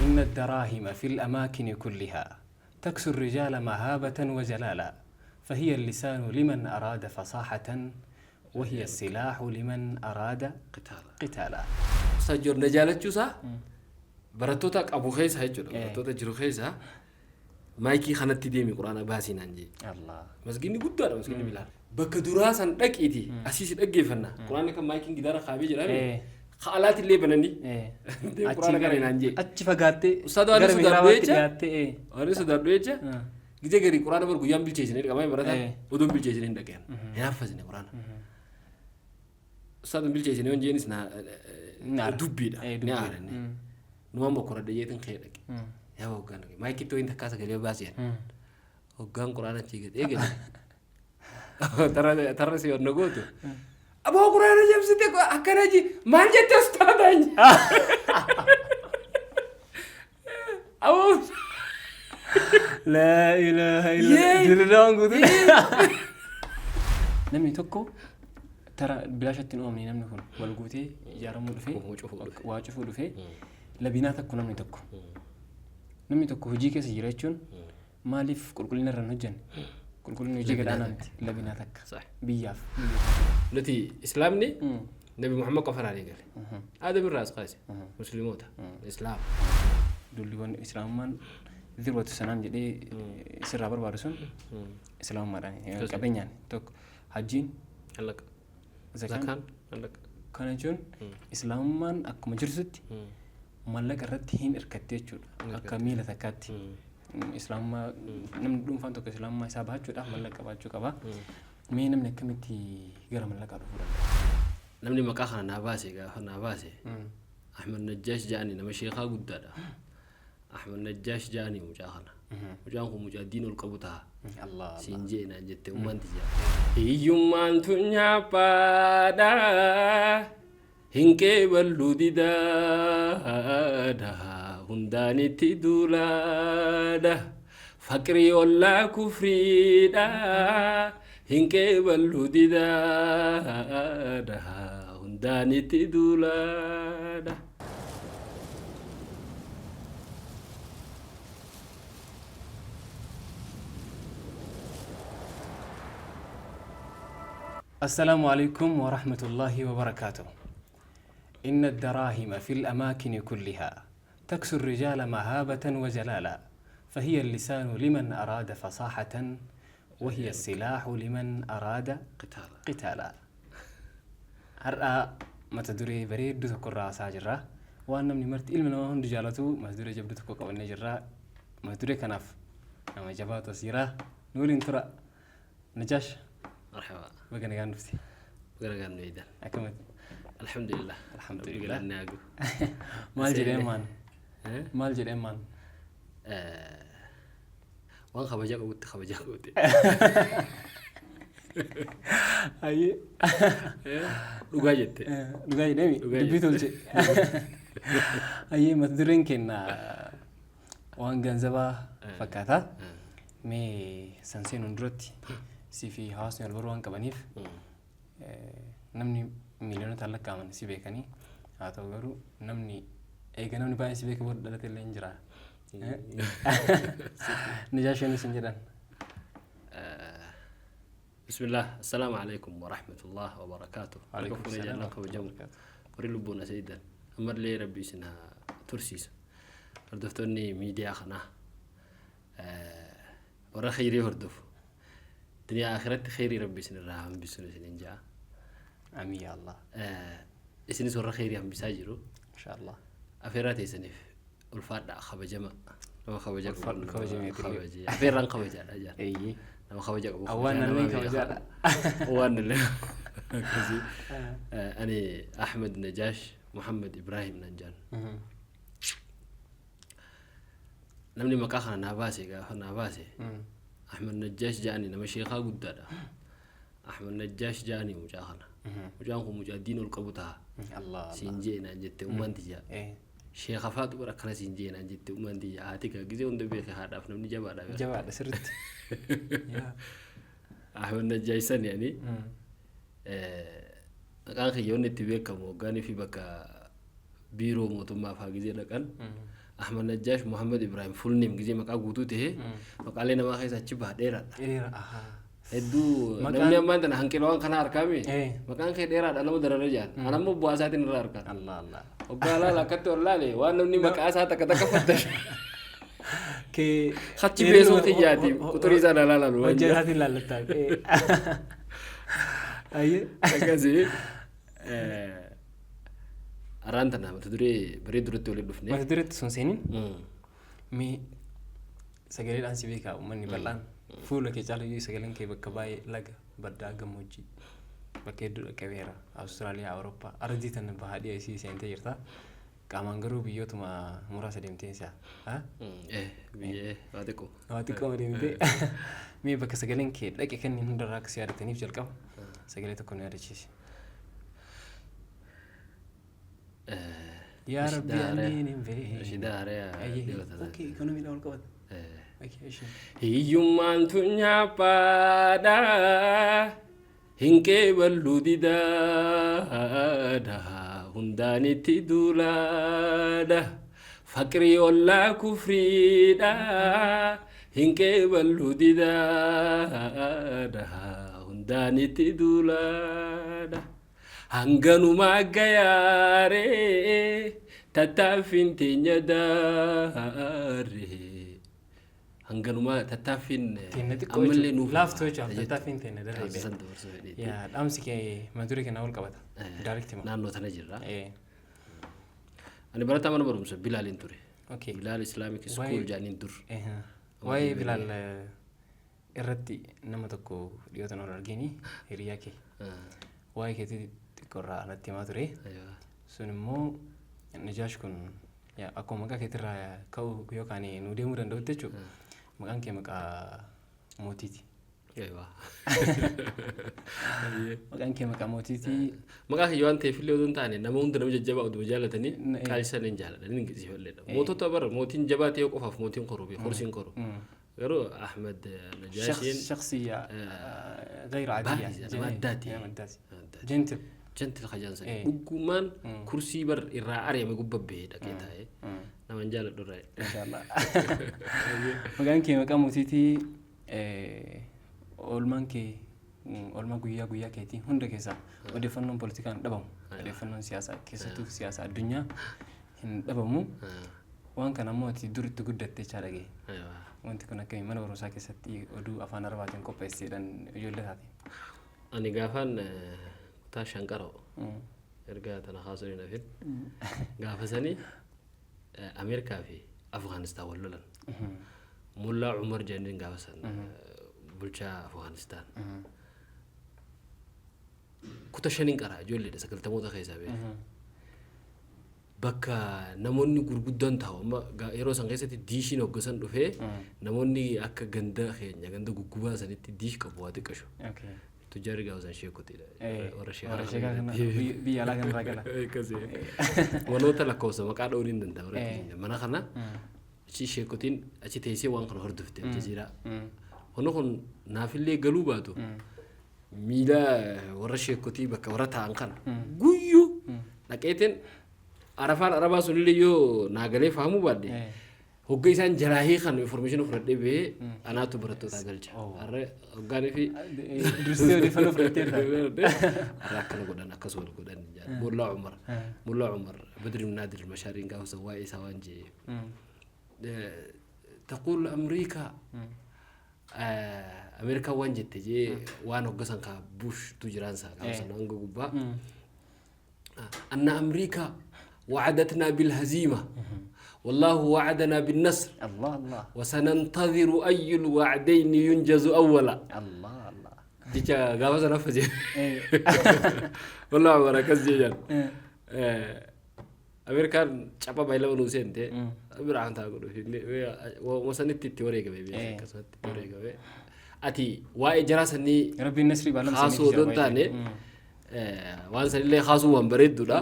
إن الدراهم في الأماكن كلها تكسو الرجال مهابة وجلالا، فهي اللسان لمن أراد فصاحة، وهي السلاح لمن أراد قتالا. قتالا. Ustaaz Joor na jaalachuu isaa barattoota qabu keessa jechuudha. Barattoota jiru keessa maayikii kanatti deemi quraana baasii naan jee. الله. Masgiinni guddaadha, masgiinni Bilaal. Bakka duraa san dhaqiiti asii si dhaggeeffanna. Quraanni kan maayikiin gidaara kaabee jedhame. Ka alaatillee bananii. Deem quraana kana naan jee. Achi fagaattee Ustaaz waan gara sodaadhu mihraabaatti jecha. dhiyaattee. Waan sodaadhu jecha. Gizee garii quraana bar guyyaan bilcheessine qabame barataan oduun bilcheessine hin dhaqeen. Hin haffasne quraana. Ustaaz hin bilcheessine yoon jeenis na Ni aara. dubbiidha. Ni Dubbiidha. aaranne. Numa mokkoradha jeetiin kee dhaqe. Yaa hoggaan dhaqe. Maayikitti wayin takkaa sagalee baaseen. Hoggaan quraana achii gad eegale. Tarra si onna gootu. Aboo quraana jabsite akkana ji maal jette ustaadhaan? Aboo. لا إله إلا Yee. Dirreen guutuu. Namni tokko tara bilaashatti hin uumamne, namni kun wal guutee ijaaramuu dhufee Waa cufuu dhufe. Waa cufuu dhufee labinaa tokko namni tokko. Namni tokko hojii keessa jira jechuun maaliif qulqullina irra hin hojjenne? Qulqullinni hojii Labinaa gadaanaa miti, labinaa takka. Sax. Biyyaaf. Nuti islaamni Nabi Muhammad qofa irraa eegale. Aadam irraa as kaase. Musliimoota. Islaam. Dulliiwwan islaamummaan zirwatu sanaam jedhee sirraa barbaadu sun islaamummaadhaan qabeenyaan tokko hajjiin Mallaqa. zakaan. Zakaan. Mallaqa. Kana jechuun islaamummaan akkuma jirtutti mallaqa irratti hin hirkatte jechuudha. Akka miila takkaatti. Islaamummaa namni dhuunfaan tokko islaamummaa isaa bahachuudhaaf mallaqa qabaachuu qaba. Mee namni akkamitti gara mallaqaa dhufuu danda'a? Namni maqaa kana naa baase, gaafa naa baase, Ahmad Najjaash ja'ani, nama sheekaa guddaadha. Ahmad Najjaash ja'ani mucaa kana. Mucaan kun mucaa diin ol qabu ta'a. Allah. Siin jee naan jette ummaan tiyya. Hiyyummaan tun nyaaphaadha. Hin qeeballu didaadha. Hundaan itti duulaadha. Faqrii ollaa kufriidha. Hin qeeballu didaadha. Hundaan itti duulaadha. السلام عليكم ورحمة الله وبركاته. إن الدراهم في الأماكن كلها تكسو الرجال مهابة وجلالا، فهي اللسان لمن أراد فصاحة، وهي السلاح لمن أراد قتالا. قتالا. Har'a mata duree bareedduu tokko irraa haasaa jirra. Waan namni marti ilmi namaa hundi jaalatu mata duree jabduu tokko qabannee jirra. Mata duree kanaaf nama jabaatu as jira. Nu waliin tura. Najaash. Marhaba. Baga nagaan dhufte. Baga nagaan nu eedan. Akkamatti? Alhamdulillah. Alhamdulillah. Rabbi galanni haa gahu. Maal jedheen maan? Eh? Maal jedheen maan? Waan kabajaa qabutti kabajaa goote. Ayyee. Dhugaa jette. Dhugaa jedheemi. Dhugaa Dubbii jette. tolche. Ayyee, mata dureen keenya waan ganzabaa fakkaata. Mee san seenuun duratti si fi hawaasni wal baruu waan qabaniif, namni miiliyoonota lakkaa'aman si beekanii haa ta'u garuu namni eega namni baay'een si beeke booda dhalate illee hin jira. Najaasheen isin jedhan. Bismillah. Assalaamu alaikum wa rahmatullah wa barakaatuh. Waalaikum Harka fuunee salaam jaallan wa kabajamu. barakaatuh. Warri lubbuun as eegdan. Ammallee Rabbi isin haa tursiisu. Hordoftoonni miidiyaa kanaa warra khayrii hordofu. Duniyaa akhiratti khayrii Rabbi isin irraa haa hambisuun isinin ja'a. Amiin yaa Allah. Isinis warra khayrii hambisaa jiru. Inshaallah. Afeerraa teessaniif ulfaadhaa, kabajama. Nama kabaja qabu. Ulfaadhu, kabajameetu illee. Kabaje. Afeerraan kabajaadha jaan. Eeyyee. Nama kabaja qabu. Awwaan kabajaa nallee nama beeka. kabajaadha. Awwaan nallee. Akkasii. Ani Ahmed Najaash Muhammad Ibrahim nan jaan. Namni maqaa kana naa baase, gaafa naa baase, Ahmed Najjaash ja'ani, nama sheekaa guddaadha. Ahmed Najjaash ja'ani mucaa kana. Mucaan kun mucaa diin ol qabu ta'a. Allah. Siin jee naan jette ummaan tiyya. Sheeka faatu bara akkana siin jee naan jette ummaan tiyya. Haati gaa gizee hunda beeke, haadhaaf namni jabaadha. Beeka. Jabaadha sirriitti. Yaa. Ahmed Najjaash sani ani maqaan kiyya wanni itti beekamu hoggaanii fi bakka Biiroo mootummaa faa gizee dhaqan Ahmad Najjaash Muhammad Ibrahim full name gizee maqaa guutuu ta'e maqaalee namaa keessa achi baha dheeraadha. Dheera ahaa. Hedduu Maqaan- namni ammaan tana hanqina waan kanaa arkaame Eh. maqaan kee dheeraadha nama darara jedhan. An ammoo bu'aa isaatiin irraa arkan. Allah Allah. Hoggaa laala akkatti ol laale waan namni maqaa isaa takka takka fattashu. Kee Achi beesoo xiyyaati quxurii isaa na laalan waan Hojii isaatiin laallattaa. Ayyee. Akkasii arraan tana mata duree bareedu duratti waliin dhufne. Mata dureetti sun seeniin mee sagaleedhaan si beekaa uummanni bal'aan fuula kee caalayyuu sagaleen kee bakka baay'ee laga baddaa gammoojjii bakka hedduu dhaqqabeera Awustiraaliyaa Awurooppaa ardii tana bahaa dhiya isii seentee jirta qaamaan garuu biyyootuma muraasa deemtee isaa. Biyyee waa xiqqoo. Waa xiqqoo deemtee mee bakka sagaleen kee dhaqe kanneen hundarraa akka si yaadataniif jalqaba sagalee tokko nu yaadachiisi. Yaa Rabbi anneen hin beekne. Nashidaa haaraa dhiyoo tana. Okay, ikoonomiidhaan wal qabata. Okay, ishee. Hiyyummaan tun nyaaphaadha hin qeeballu didaadha hundaan itti duulaadha faqrii ollaa kufriidha hin qeeballu didaadha hundaan itti duulaadha hanganumaa gayaaree tattaaffiin teenya daaree hanganumaa tattaaffiin Teenya xiqqoo ammallee jechuudha. nuuf Laaftoo jechuudha. Tattaaffiin teenya daree San dabarsuu fedheeti. Yaa dhaamsi kee mata duree kanaa wal qabata. Direct hima. Naannoo tana jirra. Eh, Ani barataa mana barumsa Bilaaliin ture. Okay. Bilaal Islamic School Waa'ee- jedhaniin dur. Waa'ee Bilaal irratti nama tokko dhiyootan ol argini hiriyaa kee. Waa'ee keetii xiqqoo irraa natti himaa ture. Sun immoo Najaash kun yaa akkuma maqaa keetirraa ka'uu yookaan nu deemuu danda'utti jechuudha. Maqaan kee maqaa mootiiti. Maqaan kee maqaa mootiiti. Maqaa kiyya waan ta'eef illee odoo hin taane nama hunda nama jajjabaa oduma jaalatanii qaali sana hin jaaladha ni dinqisiifalleedha. Mootota bara mootiin jabaa ta'e qofaaf mootiin koru beeku horsiin koru. Garuu Ahmed Najaashiin شخصية غير عادية. بارزة، nama addaati. Nama addaati. Addaati. Gentle. Gentle kajaan sanii dhuggumaan kursii bar irraa ari'ame gubbaa bahee dhaqee taa'ee nama hin jaaladhu irraa. Inshallah. Maqaan kee maqaa mootiitii oolmaan kee oolmaa guyyaa guyyaa keetii hunda keessaa odeeffannoon poolitikaa hin dhabamu. Odeeffannoon siyaasaa keessattuu siyaasa addunyaa hin dhabamu. Waan kana immoo ati dur itti guddatte jechaa dhagaye. Wanti kun akkamii mana barumsaa keessatti oduu afaan arabaatiin qopheesseedhaan ijoollee taate. Ani gaafaan kutaa shan qara'u erga tana kaasuun hin hafin gaafa sanii Ameerikaa fi Afgaanistaan wal lolan. Mullaa Umar jedhaniin gaafa san bulchaa Afgaanistaan. Kuta shaniin qara ijoolleedha 90moota keessaa beeku. Bakka namoonni gurguddaan taa'u amma yeroo san keessatti diishiin hoggasan dhufee namoonni akka ganda keenya ganda guggubaa sanitti diish qabu waa xiqqashu. Tujjaarri gaafa san sheekotiidha. Warra Warra sheekaa kana biyya alaa kanarraa gala. Akkasii. Manoota lakkoofsa maqaa dha'uun hin danda'amu. Warra keenya. Mana kana achi sheekotiin achi teessee waan kana hordofte Aljazeeraa. Wanni kun naafillee galuu baatu miila warra sheekotii bakka warra taa'an kana guyyuu dhaqeetiin arafaan arabaa sunillee yoo naagalee fahamuu baadhe hogga isaan jalaa hiikan information fudhadhee bahee anaatu barattoota galcha. Har'a hoggaanii fi Dursitee odeeffannoo fudhatteerta. Har'a akkana godhan akkas wal godhan jedhan. Mullaa Umar Mullaa Umar Badri Naadir Mashaariin gaafa san waa'ee isaa waan jee. تقول أمريكا Ameerikaa waan jette jee waan hoggasan kaa Bush tu jiraan isaa gaafa san hanga gubbaa. أن أمريكا وعدتنا بالهزيمة والله وعدنا بالنصر Allah Allah. وسننتظر أي الوعدين ينجز أولا. Allah Allah. Jecha gaafa sana faje. Wallah Umar akkas jeechan. Ameerikaan capha baay'ee nuu seente biraan taa godhu wasanitti itti wareegame akkasumatti itti wareegame. Ati waa'ee jaraa sanii Rabbiin nasrii baalam kaasuu odoo hin taane waan sanillee kaasuu waan bareedduudha.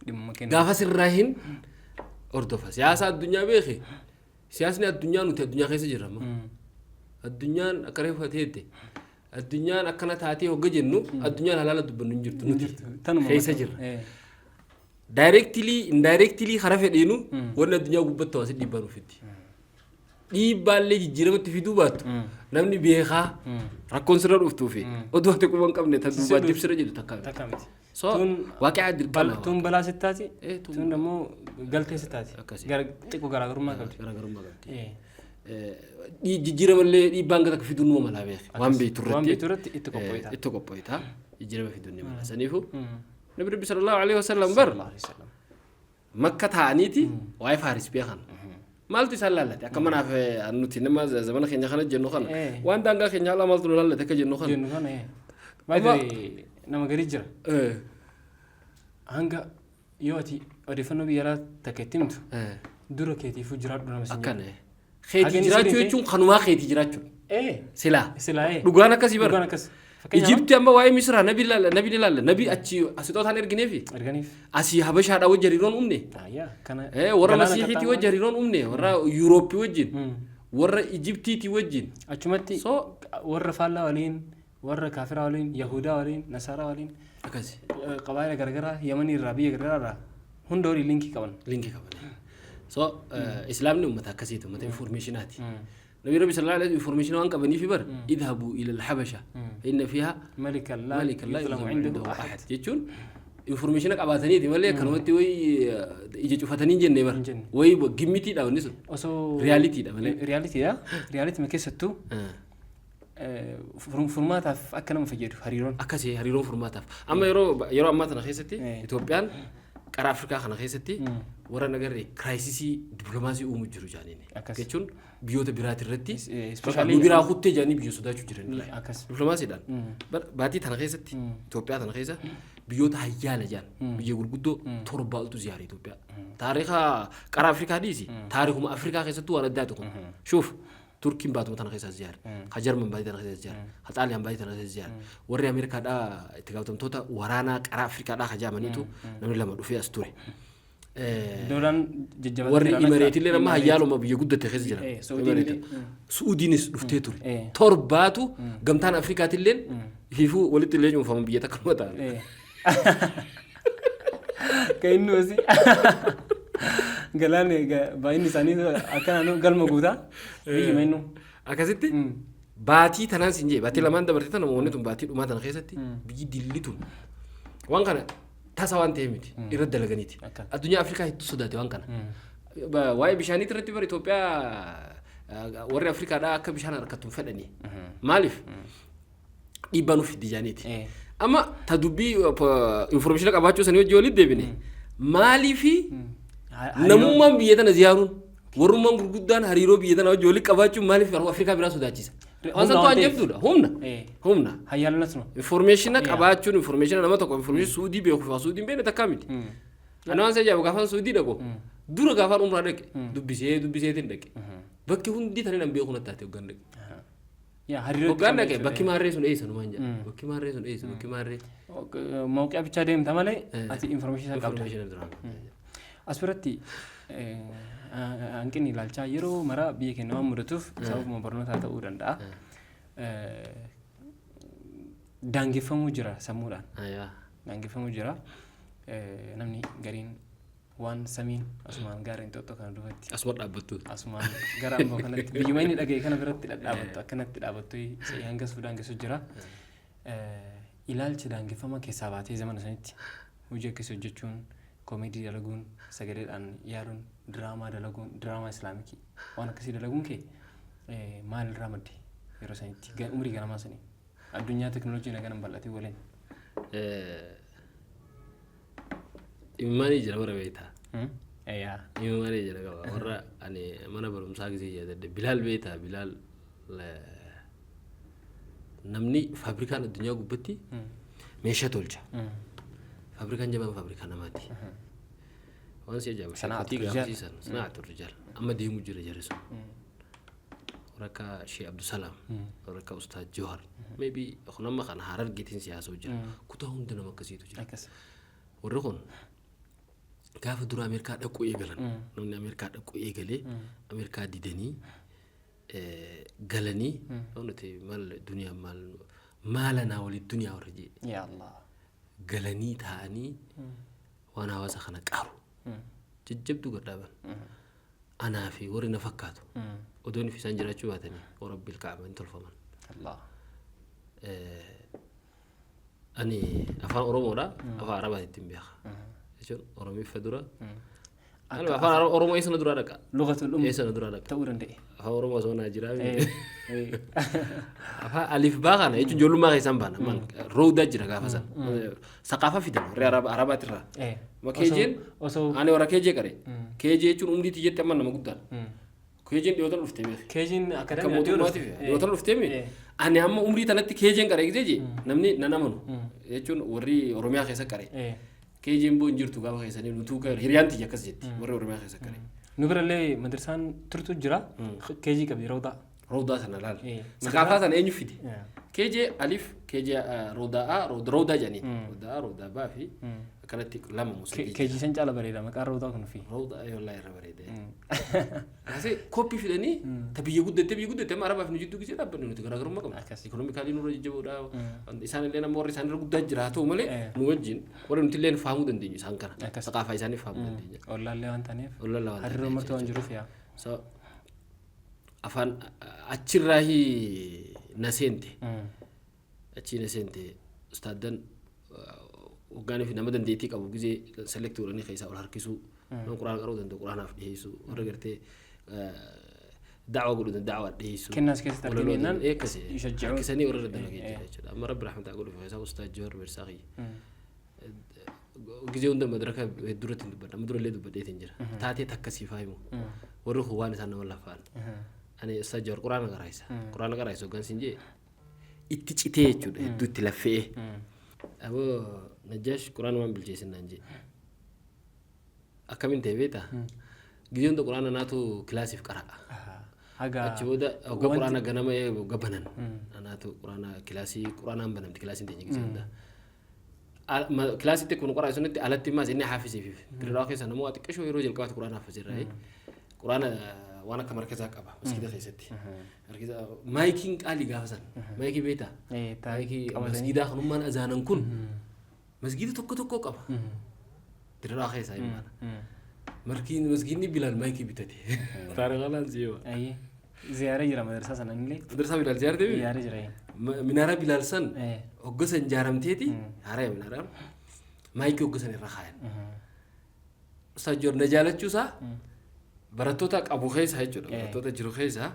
Dhimma kenna. Gaafa sirraa hin hordofa. Siyaasa addunyaa beeki. Siyaasni addunyaa nuti addunyaa keessa jirra amma. Addunyaan akka reefu ateette. Addunyaan akkana taatee hogga jennu addunyaan halaala dubbannu hin jirtu nuti. Tanuma Keessa jirra. Directly, indirectly, karaa fedheenu wanni addunyaa gubbatti hawaasa dhiibbaa nuufitti. Dhiibbaallee jijjiiramatti fiduu baattu, namni beekaa rakkoon sirra dhuftuu fi oduu ati quba hin qabne tan duubaa jibsirra jedhu takka miti. Takka miti. So waaqaa dirqama. Tun balaa sittaati. Tun Tun immoo galtee sittaati. Akkasi. Xiqqoo garaagarummaa qabdi. Garaagarummaa qabdi. Jijjiiramallee dhiibbaan gara fiduu numa malaa beeke. Waan beektu irratti. Waan beektu irratti itti qopho'ita. Itti qopho'ita. Jijjiirama fiduu ni mala. Saniifuu Nabi Rabbi sallallahu alaihi wasallam bar Sallallahu alaihi wasallam. Makka ta'aniiti waa'ee Faaris beekan. Maaltu isaan laallate? Akka manaaf nuti nama zamana keenya kana jennu kana. Waan daangaa keenya alaa maaltu nu laallate akka jennu kana. Jennu kana. Baay'ee nama garii jira. Hanga yoo ati odeeffannoo biyya alaa takka itti himtu dura keetiifuu jiraadhu nama sin Akkana. Keetii Hageen jiraachuu isin jechuun kanumaa keetii jiraachuu. Silaa. Silaa. Dhugaan akkasii bara. Dhugaan akkas. Fakkeenyaaf Ijipti amma waa'ee Misraa nabi ilaalla, nabi ni ilaalla, nabi achi asixootaan ergineefi erganiif. Asii Habashaadhaa wajji hariiroon uumne. Ayyaa kana. Warra galaana Masiihiitii qaxxaamuraa. wajji hariiroon uumne, warra Yuurooppii wajjin, warra Ijiptiitii wajjin. Achumatti So warra faallaa waliin, warra kaafiraa waliin, Yahudaa waliin, Nasaaraa waliin, akkasi qabaayila garagaraa Yamanii irraa, biyya garagaraa irraa hunda waliin linkii qaban. Linkii qaban. So Islaamni uummata akkasiiti, uummata informationaati. Nabi Rabbi sallallahu alaihi wasallam information waan qabaniif bar idhabu ila al-Habasha inna fiha malika laa malika laa yuzlamu yuzlamu indahu indahu ahad. Ahad jechuun information qabaataniiti malee kanumatti wayi ija cufatanii hin jenne bara. Hin jenne. Wayi gimmitiidha wanni sun. Osoo Realityidha malee. Realityidha. Reality keessattuu furmaataaf akka nama fayyadu hariiroon. Akkasii hariiroon furmaataaf. Amma yeroo ammaa tana keessatti Itoophiyaan qara Afrikaa kana keessatti warra nagarree crisisii dippiloomaasii uumuu jiru jaaniin. Akkas. Jechuun biyyoota biraati irratti Especially nu biraa kuttee jaanii biyya sodaachuu jiran. Akkas. Dippiloomaasiidhaan. Baatii tana keessatti, Itoophiyaa tana keessa biyyoota hayyaala jaan biyya gurguddoo torba oltu ziyaara Itoophiyaa. Taariika qara Afrikaa dhiisi, taariikuma Afrikaa keessattuu waan addaati kun. Shuuf, Turkiin baatuma tana keessa ziyaara. Ka Jarman baatii tana keessa ziyaara. Ka Xaaliyaan baatii tana keessa ziyaara. Warri Ameerikaadhaa itti gaafatamtoota waraanaa qara Afrikaadhaa ka jaamaniitu namni lama dhufee as ture. Loolaan jajjabataa Warri jiran akka Imareetillee amma hayyaaluma biyya guddate keessa jiran. Suudiin illee, Suudiinis dhuftee ture. Torbaatu gamtaan Afrikaatilleen hiifuu walitti illee cuunfaman biyya takka numa ta'an. Kan inni hosi galaanni baay'inni isaanii akka naannoo galma guutaa biyyuma innu. Akkasitti baatii tanaan sin jee, baatii lamaan dabarte tana, wanni tun baatii dhumaa tana keessatti biyyi dilli tun waan kana tasa waan ta'e miti, irra dalaganiiti. Akka. Addunyaa Afrikaa hedduu sodaate waan kana. Waa'ee bishaaniitti irratti bara Itoophiyaa warri Afrikaadhaa akka bishaan harkattu hin fedhanii. Maaliif? Dhiibbaa nuuf fiddi jaaniiti. Amma ta dubbii information qabaachuu sanii wajjin walitti deebine, maaliifi namummaan biyya tana ziyaaruun, warrummaan gurguddaan hariiroo biyya tana wajjin walitti qabaachuun maaliif Afrikaa biraa sodaachisa? Waan Humna santu waan waan ta'eef. jabduudha. Humna. Humna. Hayyaalnas no. Information qabaachuun, information nama tokko, information Suudii beeku fi Suudii hin beekne takkaa miti. Ani waan isa ajaa'ibu, gaafaan Suudii dhaqu dura, gaafaan umraa dhaqe, dubbisee dubbiseetiin dhaqe. Bakki hundi tani nan beeku natti taate hoggaan dhaqe. Yaa hariiroo Hoggaan dhaqe bakki maarree sun eessa numaan jedha. Bakki maarree sun eessa, bakki maarree. Mawqiyaa bichaa deemta malee ati information isaa qabda. Information duraan. As biratti hanqinni ilaalchaa yeroo maraa biyya keenya waan mudatuuf sababuma barnootaa ta'uu danda'a. Daangeffamuu jira sammuudhaan. Ayaa. Daangeffamuu jira. Namni gariin waan samiin asumaan gaara Inxooxxoo kana duubatti Asuma dhaabbattu. Asumaan gara amboo kanatti biyyuma inni dhagaye kana biratti dhadhaabattu, akkanatti dhaabattu hanga daangessu jira. Ilaalchi daangeffama keessaa baatee zamana sanitti hojii akkasii hojjechuun, koomedii dalaguun, sagaleedhaan yaaluun, diraamaa dalaguun, diraamaa islaamikii waan akkasii dalaguun kee maalirraa madde yeroo sanitti, umurii ganamaa sanii, addunyaa teknooloojiin hagana bal'atee waliin? Imimmaanii jira bara beektaa. Yaa. Imimmaanii jira qaba. Warra ani mana barumsaa gisee yaadadde, Bilaal beektaa, Bilaal namni faabrikaan addunyaa gubbatti meeshaa tolcha. Faabrikaan jabaan faabrikaa namaati. Waan si ajaa'ibu Sanaatu sheekotii rijaal. gaafsiisan sanaatu rijaal amma deemu jira jarri sun. Warra akka Shee Abdusalaam, warra akka Ustaad Johar. Maybe kun amma kana Harargeetiin siyaasoo jira. Kutaa hunda nama akkasiitu jira. Akkas. Warri kun gaafa dura Ameerikaa dhaquu eegalan, namni Ameerikaa dhaquu eegalee Ameerikaa didanii galanii, nuti maal duniyaa maal maalanaa walitti duniyaa warra jee Yaa Allah. Galanii taa'anii. Waan hawaasa kana qaaru jajjabduu gad dhaaban. Anaa fi warri na fakkaatu odoon fi isaan jiraachuu baatanii warabbil kaaba hin tolfaman. Allah. Ani afaan Oromoodha, afaan Arabaati ittiin beeka. Jechuun Oromiffa dura. Ani afaan Oromoo eessa na duraa dhaqa? Lugatul um Eessa na duraa dhaqa? Ta'uu danda'e. Afaan Oromoo osoo naa jiraa. Afaan alif baa kana jechuun ijoollummaa keessaan baana. Roowdaa jira gaafa sana. Saqaafa fidan warri Arabaatirraa. Ma keejeen Osoo ani warra keejee qare. Keejee jechuun umrii tiyyetti amma nama guddaadha. Keejeen dhiyootan dhuftee beeki. Keejiin Akka akadamii dhiyoo mootummaatiif dhufte. dhiyootan dhuftee mi? Ani amma umrii tanatti keejeen qare gisee jee namni nan amanu. Jechuun warri Oromiyaa keessa qare. Keejeen boo hin jirtu gaafa keessanii nutuu hiriyaan tiyya akkas jetti warri Oromiyaa keessa qare. Nu birallee madrasaan turtu jira. Keejii qabdi rawdaa. Roowdaa sana laal. Saqaafaa sana eenyu fide? Keejee alif, keejee roowdaa a, roowdaa jedhanii. Roowdaa a, roowdaa baa fi akkanatti lama moo sadii. Keejii san caala bareeda maqaan rawdaa kun fi. Roowdaa wallaahi irra bareeda. Akkasii koppii fidanii ta biyya guddatte biyya guddatte amma Arabaaf nu jidduu gisee dhaabbanne nuti garaagarummaa qabna. Economically nurra jajjaboodha. Isaan illee nama warri isaan irra guddaa jira haa ta'u malee nu wajjin warri nuti illee fahamuu dandeenyu isaan kana. Saqaafaa isaanii fahamuu dandeenya. Ollaallee waan taaneef. Ollaallee waan Hariiroo martuu waan jiruuf yaa. So afaan achirraahi na seente. Achii na seente ustaaddan hoggaanii fi nama dandeettii qabu gizee select godhanii keessaa ol harkisuu, nama quraana qara'uu danda'u quraanaaf dhiyeessuu, warra gartee da'waa godhuu danda'u da'waa dhiyeessuu. Kennaas keessatti Walaloo arganii jennaan akkasi yashajji'uun. Harkisanii warra dalagee jira jechuudha. Amma rabbi rahmataa godhuuf keessaa ustaad Jawar Mirsaa kiyya. Gizee hunda madraka hedduu irratti hin dubbadha. Amma durallee dubbadheetiin jira. Taatee takka siif haa himu. Warri kun waan isaan nama lafaan. Ani ustaad Jawar quraana qaraayisa. Quraana qaraayisa hoggaan siin jee itti citee jechuudha. Hedduu itti laffe'ee. Aboo Najjaash quraana waan bilcheessin naan jee. Akkamiin ta'e beektaa? Gizee hunda quraana naatu kilaasiif qara'a. Haga Achi booda hogga quraana ganama hogga banan anaatu quraana kilaasii quraanaan banamti kilaasiin teenya gizee hunda. Kilaasitti kun quraana sunitti alatti immaas inni haafisiif. Dirraa keessa nama waa xiqqishoo yeroo jalqabaatti quraana haafisirraa. Quraana waan akka markazaa qaba masgiida keessatti. Maayikiin qaalii gaafa san. Maayikii beektaa? Maayikii masgiidaa kanummaan azaanan kun masgiida tokko tokko qaba. Dirraa keessaa hin baana. Markiin masgiidni Bilaal maayikii bitate. Taarikaa si'eewa. Ayyee. Ziyaaree jira madrasaa sana illee. Madrasaa Bilaal ziyaartee? Ziyaaree jira. Minaaraa Bilaal san hogga san ijaaramteeti haaraya minaaraan maayikii hogga san irra kaayan. Ustaaz Joor na jaalachuu isaa barattoota qabu keessa jechuudha. Barattoota jiru keessa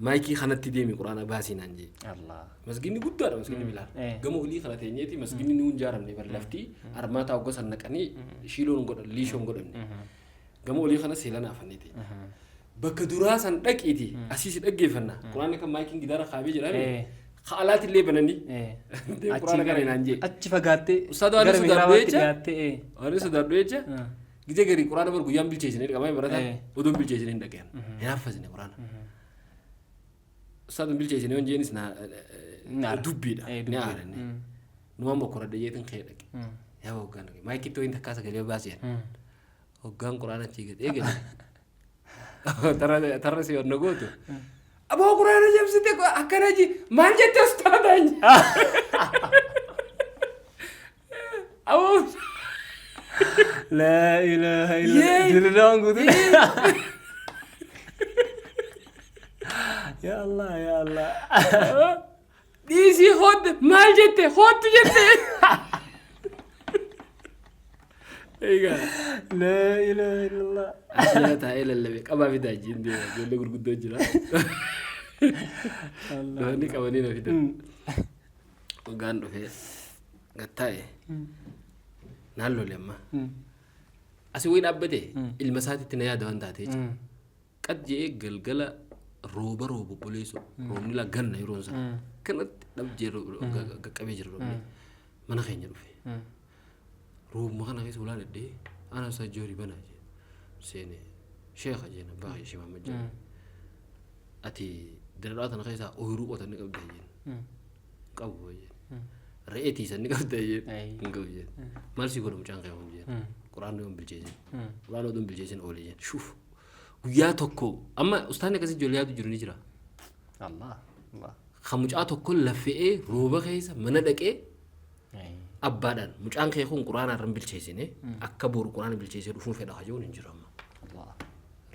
maayikii kanatti deemi quraana baasii naan jee. Allah. Masgiidni guddaadha masgiidni Bilaal. Gama olii kana teenyeeti masgiidni ni hin ijaaramne bar lafti armaataa hogga san naqanii shiiloon godhan liishoon godhamne. Gama olii kana seelana afannee teenya. Bakka duraa san dhaqiiti asii si dhaggeeffanna. Quraanni kan maayikiin gidaara kaabee jedhame. Ka alaatillee bananii. Deem quraana kana naan jee. Achi fagaattee Ustaad waan gara sodaadhu mihraabaatti jecha. dhiyaattee. Waan sodaadhu jecha. Gizee garii quraana bar guyyaan bilcheessine qabame barataan odoon bilcheessine hin dhagayan. Hin haffasne quraana. Ustaad hin bilcheessine yoon jeenis na Ni aara. Dubbiidha. Ni Dubbiidha. aaranne. Numaan bokkoradha jeetin kee dhaqe. Yaa hoggaan dhaqe. Maayikitti wayin takkaa sagalee baaseen. Hoggaan quraana achii gad eegale. Tarra si onna gootu. Aboo quraana jabsite akkana ji maal jette ustaadhaan? Aboo. Laa ilaaha illallah. Yee. Dirridawaan guutuu. Ya Allah ya Allah. Dhiisii hoodde maal jette hoottu jette. Egaa. Laa ilaaha illallah. Asirra taa'ee lallabe qabaa fidaa jiin deema ijoollee gurguddoo jira. Dhufanii qabanii na fidan. Hoggaan dhufee gattaa'e naan lole amma. Asii wayii dhaabbate ilma isaatitti na yaada waan taatee jechuudha. Qad je'ee galgala rooba roobu obboleessu roobni laa ganna yeroon isaa. Kanatti dhabjee qaqqabee jira roobni. Mana keenya dhufe. Roobuma kana keessa ulaa dhadhee ana isaa joorii banaa jee. Seene sheekha jeen abbaa kiyya Shee Mahammad jedhama. Ati dirraa tana keessaa ooyiruu qotan ni qabda jeen. Qabu jeen. Re'ee tiisan ni qabda jeen. Hin qabu jeen. Maal si godha mucaan kee kun jeen. Quraanni yoon bilcheessin. Quraanni odoon bilcheessin oole jeen. Shuuf. Guyyaa tokko amma ustaanni akkasii ijoollee yaadu jiru ni jira. Allah Allah. Kan mucaa tokko laffe'ee rooba keessa mana dhaqee Abbaadhaan mucaan kee kun quraana irra hin bilcheessine akka boru quraana bilcheessee dhufuun fedha hajuun hin jiru amma. Allah.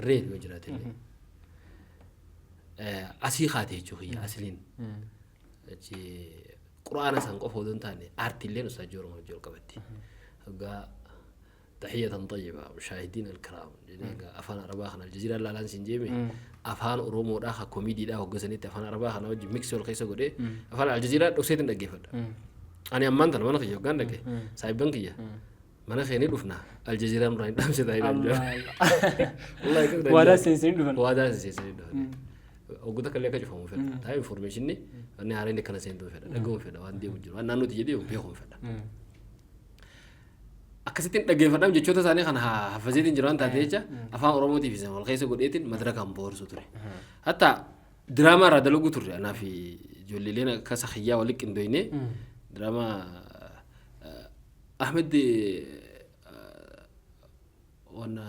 Reed yoo jiraate illee. Asii kaate jechuu kiyya asiliin. Achi quraana san qofa odoo hin taane aartiilleen Ustaaz Jooroo wajjin wal qabatti. Hoggaa tahiyyatan tayyiba mushaahidiin alkiraam jedhee egaa afaan arabaa kana aljaziiraa laalaan siin jeeme afaan oromoodhaa ka komiidiidhaa hoggasanitti afaan arabaa kana wajjin miksi wal keessa godhee afaan aljaziiraa dhokseetiin dhaggeeffadha. Ani ammaan tana mana kiyya hoggaan dhaqe saahibban kiyya mana kee ni dhufna aljaziiraa nurraa hin dhaamsita jedhan. Wallaahi akkas naan Waadaa jedhan. seensanii dhufan. Waadaa seensanii dhufan. Oggota kallee akka cufamu fedha. Taa informationni wanni haaraan akkana seentuu fedha. Dhaga'uun fedha waan deemu jiru. Waan naannootti jedhee beekuun fedha. Akkasittiin dhaggeeffadhaam jechoota isaanii kana haffazeetiin jiru waan taate jecha afaan Oromootiif isa wal keessa godheetiin madarakaan boorsu ture. Hatta diraamaa irraa dalaguu turre anaa fi ijoolleeleen akka sakiyyaa walitti qindoyne diraamaa Ahmed wanna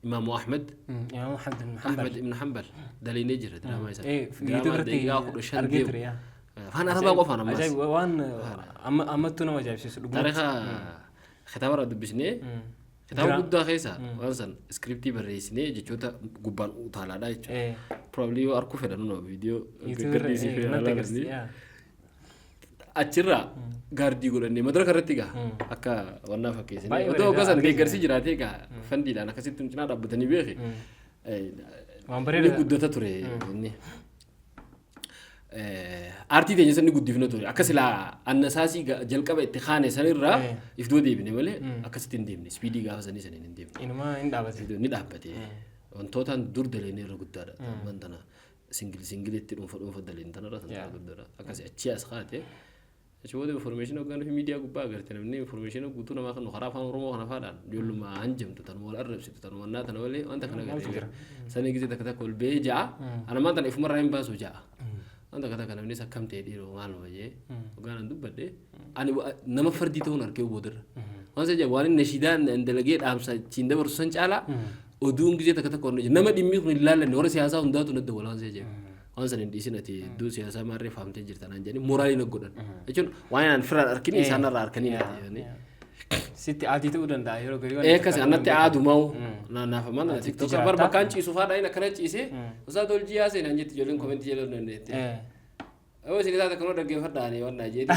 Imaamu Ahmed Imaam Ahmad ibn Hanbal. Ahmed ibn Hanbal dalaynee jira diraamaa isaa. Viidiyoo Diraamaa irratti daqiiqaa 15 argee deemu. ture yaa. Afaan Arabaa qofaan ammas. Ajaa'iba waan ammattuu nama ajaa'ibsiisu dhugumatti. Taariika kitaaba irraa dubbisnee kitaaba guddaa keessa waan san iskiriptii barreessinee jechoota gubbaan utaalaadha jechuudha. Probably yoo arkuu fedhan nuna viidiyoo YouTube irra gaggadhiisii fi natti alaalasni. agarsiisa. Yaa. Achirraa gaardii godhannee madaraka irratti gaa akka wannaa fakkeessinee Baay'ee otoo bareeda hoggasan argee deeggarsi jiraatee gaa fandiidhaan akkasitti cinaa dhaabbatanii beeki. Waan Ni bareeda. guddata ture inni. Aartii teenya san ni guddifna ture. Akka silaa annasaasii jalqaba itti kaane sanirraa ifdoo deebine malee akkasitti hin deemne. Spiidii gaafa sanii saniin hin deemne. Inumaa hin dhaabate. Ni dhaabbate. Wantootaan dur daleenee irra guddaadha. Ammaan tana singil singilitti dhuunfa dhuunfa daleen tanarra tan irra guddaadha. Akkasii achii as kaate. Achi booda information hoggaan fi miidiyaa gubbaa agarte namni information guutuu namaa kennu karaa afaan Oromoo kana faadhaan ijoolluma hanjamtu tanuma wal arrabsitu tanuma annaa tana malee wanta kana Maaltu agartee jira? sanii gisee takka takka ol ba'ee ja'a. Ana maan tana ifumarraa hin baasu ja'a. Waan takka takka namnis akkam ta'e dhiiroo maaluma jee hoggaan an dubbadhe ani nama fardii ta'uun argee boodarra. Waan isa jedhu waan inni nashiidaan dalagee dhaamsa ittiin dabarsu san caalaa oduun gisee takka takka waan nama dhimmi kun hin laallanne warra siyaasaa hundaatu nadda wal waan isa jedhu. Waan san hin dhiisin ati iddoo siyaasaa maarree faamtee jirta naan jedhanii mooraalii na godhan. Jechuun waan an firaan arkini isaan irraa arkanii natti jedhanii. Sitti adii ta'uu danda'a yeroo garii waan Ee akkas annatti aadumaa'u naaf ammaan Ati itti tiktookar bar jiraata. bakkaan ciisu faadha inni akkana ciisee usaa tolchii yaasee naan jetti ijoolleen komentii jala dandeette. Yoo isin isaa takka dhaggeeffadhaa ani waan naa jeeti.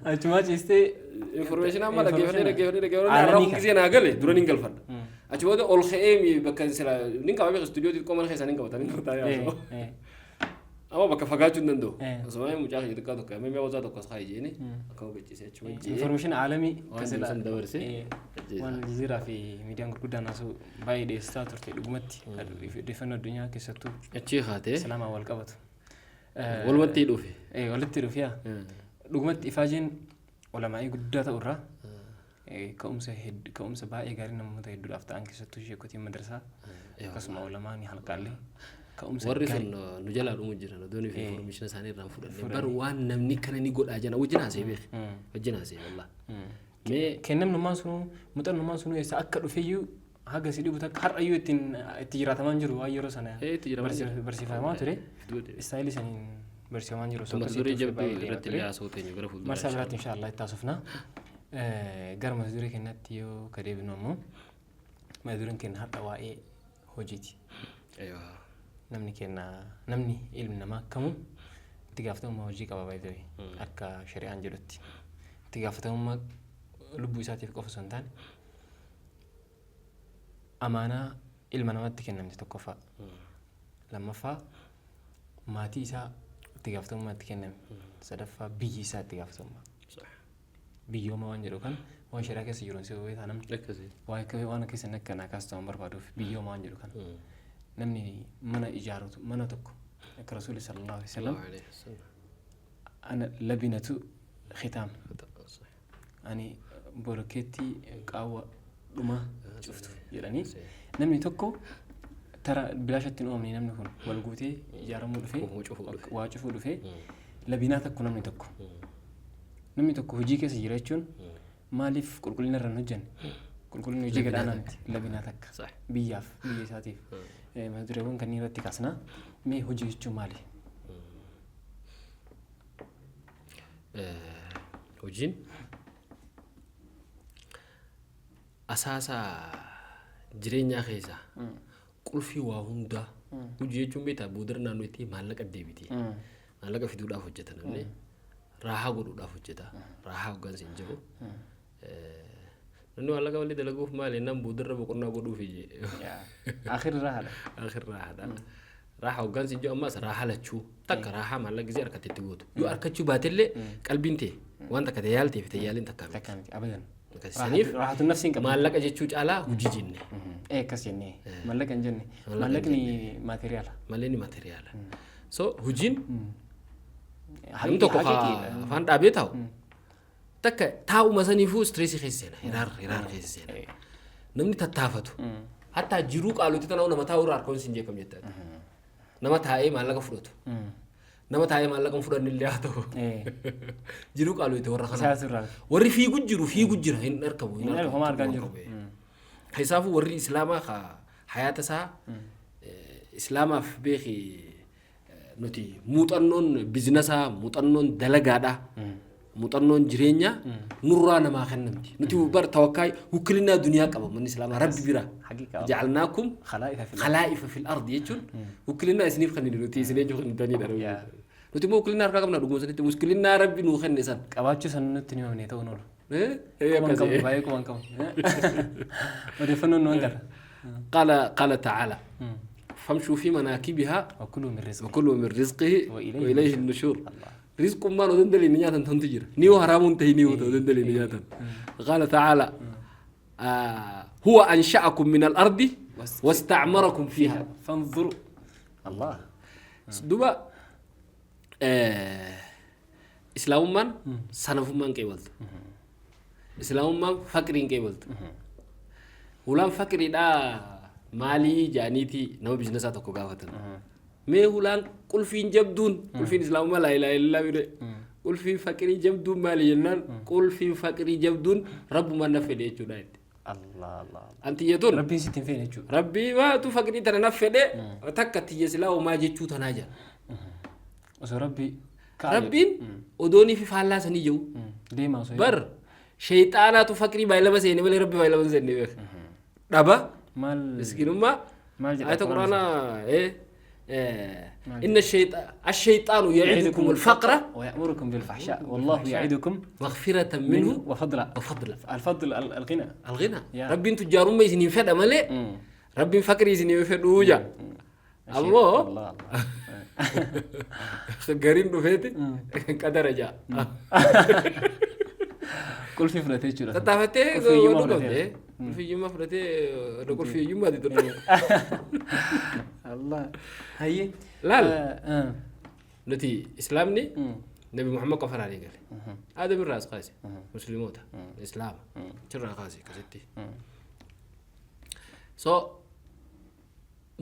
Achumaa ciistee Information amma dhaggeeffadhee dhaggeeffadhee dhaggeeffadhee Aalamii har'a kana. gisee naa gale dura nin galfadha. Achi booda ol ka'ee bakka sila nin qaba beeku istuudiyoo xixiqqoo mana keessaa nin qabata nin qabata yaasoo. Amma bakka fagaachuu hin danda'u. Osoo mucaa kiyya xiqqaa tokko amma mi'a gosaa tokko as kaa'i jeeni akkama gachiisee achuma jee. Information aalamii Waan jiru san dabarse. Waan aljazeeraa fi miidiyaan gurguddaan haasa'u baay'ee dhiyeessaa turte dhugumatti odeeffannoo addunyaa keessattuu Achii kaatee islaamaa wal qabatu. walumatti dhufe. Walitti dhufe yaa. Dhugumatti ifaajeen olamaa'ii guddaa ta'u irraa ka'umsa ka'umsa baay'ee gaarii namoota hedduudhaaf ta'an keessattuu sheekotiin madrasaa akkasuma olamaan halqaallee ka'umsa Warri gaarii. sun nu jalaa dhumu jiran odoon fi information isaanii irraa hin fudhanne bar waan namni kana ni godhaa jana wajjin haasee beek wajjin haasee wallah mee Kennamnummaan sunuu muuxannummaan sunuu eessa akka dhufeyyuu haga si dhibu takka har'ayyuu ittiin itti jiraatamaan jiru waan yeroo sana Itti jiraatamaa jira. barsiifamaa ture. Fiduu Istaayilii saniin barsiifamaa jiru osoo mata akkasii duree itti fufee jabduu baay'ee deema irratti ture. illee haasa'uu teenya gara fuulduraa Marsaa biraatti inshallah itti haasofna. Gara mata duree keenyatti yoo ka deebinu ammoo mata dureen keenya har'a waa'ee hojiiti. Eewa. Namni keenya namni ilmi namaa kamuu itti gaafatamummaa hojii qaba by the way akka shari'aan jedhutti. Itti gaafatamummaa lubbuu isaatiif qofa osoo hin taane amaanaa ilma namaatti kennamte tokkoffaa. Lammaffaa maatii isaa itti gaafatamummaa itti kenname. Sadaffaa biyyi isaa itti gaafatamummaa. Biyyooma waan jedhu kan waan shari'aa keessa jiru si beekaa namni. Akkasii. Waan akka waan keessa inni akka naa kaastu waan barbaaduuf biyyooma waan jedhu kana. Namni mana ijaarutu mana tokko akka Rasuulli sallallahu alaihi wasallam ana labinatu khitaam ani bolokkeettii qaawwa dhumaa cuftu jedhanii namni tokko tara bilaashatti hin uumamne namni kun wal guutee ijaaramuu dhufee Waa cufuu dhufe. waa cufuu dhufee labinaa tokko namni tokko namni tokko hojii keessa jira jechuun maaliif qulqullina irra hin hojjenne qulqullinni hojii gadaanaa miti labinaa takka Sax. biyyaaf biyya isaatiif mata dureewwan kanneen irratti kaasnaa mee hojii jechuun maali? Hojiin asaasa jireenyaa keessaa qulfii waa hundaa. Hojii jechuun beektaa, boodara naannoo itti maallaqa deebiti. Maallaqa fiduudhaaf hojjeta namni. Raahaa godhuudhaaf hojjeta. Raahaa hoggansi hin jiru. Namni maallaqa malee dalaguuf maali jennaan, boodarra boqonnaa godhuuf ije. Akhirri raahaadha. Akhir raahaadha. Raahaa hoggansi hin jiru, ammas raahaa lachuu takka raahaa maallaqa gisee harkatti itti gootu. Yoo harkachuu baatellee qalbiin ta'e waan takka ta'e yaaltee fi tayyaaliin takka miti. Takka miti abadan. Saniif Raahatu nafsiin qabdu. Maallaqa jechuu caalaa hojii jenne. Akkas jennee maallaqa hin jenne. Maallaqni maateriyaala. Malee ni materiyaala. So hojiin namni tokko afaan dhaabee taa'u takka taa'uma saniifuu stressii keessa seena, hiraar hiraar keessa seena. Namni tattaafatu hattaa jiruu qaaluutti tanaa nama taa'u irraa harkoon siin jeekam jettaa. Nama taa'ee maallaqa fudhatu. Nama taa'ee maallaqa hin fudhanne illee haa ta'u. Jiruu qaaluutti warra kanaa. Isaatu irraa. Warri fiigu jiru, fiigu jira, hin argamu. Hin argamu, homaa argaa hin jiru. Keessaafuu warri islaamaa ka hayaata isaa islaamaaf beeki, nuti muuxannoon biizinasaa, muuxannoon dalagaadha, muuxannoon jireenyaa nurraa namaa kennamti. Nuti bar tawakkaa wukkilinaa duniyaa qaba manni islaamaa rabbi bira. Haqiiqa. جعلناكم خلائف في الأرض. خلائف في الأرض jechuun wukkilinaa isiniif kennine, nuti isin eenyu kennitaniidha. Yaa. Nuti immoo wukkilinaa harkaa qabna dhuguma sanitti, wukkilinaa rabbi nuu kenne san. Qabaachuu san nutti ni himamne ta'uun oolu. Eh, eh, Quban akkasii. qabu, baay'ee quban qabu. Odeeffannoon nu hanqata. قال قال تعالى فامشوا في مناكبها وكلوا من رزقه وكلوا من رزقه وإليه وإليه النشور. الله. رزق ما ودندلي نياتا تنتجر نيو حرام تهيني ودندلي نياتا. قال تعالى هو أنشأكم من الأرض واستعمركم فيها فانظروا الله. Duba islaamummaan sanafummaan qeebaltu, islaamummaan faqriin qeebaltu. Hulaan faqriidhaa maalii jaaniiti nama biizinasaa tokko gaafatan. Mee hulaan qulfiin jabduun, qulfiin islaamummaa لا إله إلا الله bire, qulfiin faqrii jabduun maali jennaan, qulfiin faqrii jabduun rabbumaan na fedhe jechuudha jette. الله الله الله. Antiyyatuun Rabbiin sitti hin feene jechuudha. Rabbii maatu faqrii tana na fedhe, takka tiyya silaa homaa jechuu tanaa jira. Osoo rabbi Rabbiin odoonii fi faallaa sanii jiru. Deemaa osoo bar sheexaanaatu faqrii baay'ilama seene malee rabbi baay'ilama hin seenne beeka. Dhaba maal miskinummaa maal jedha? Ayata quraanaa إن الشيطان الشيطان يعدكم الفقر ويأمركم بالفحشاء والله يعدكم مغفرة منه منه وفضلا. وفضلا. الفضل الغنى. الغنى. يا. Rabbiin tujjaarummaa isinii fedha malee rabbiin faqrii isinii fedhuu jaa. Ammoo الله الله. Gariin dhufeeti qadara jaa. Qulfii fudhatee jechuudha. Tattaafattee Qulfii hiyyummaa godhuu fudhatee. qabde. Qulfii hiyyummaa fudhatee, qulfii hiyyummaati ture. Allah. Hayyee. Laal. Nuti islaamni Nabi Muhammad qofa irraa eegale. Aadam irraa as kaase. Musliimoota. Islaama. Achirraa kaase akkasitti. So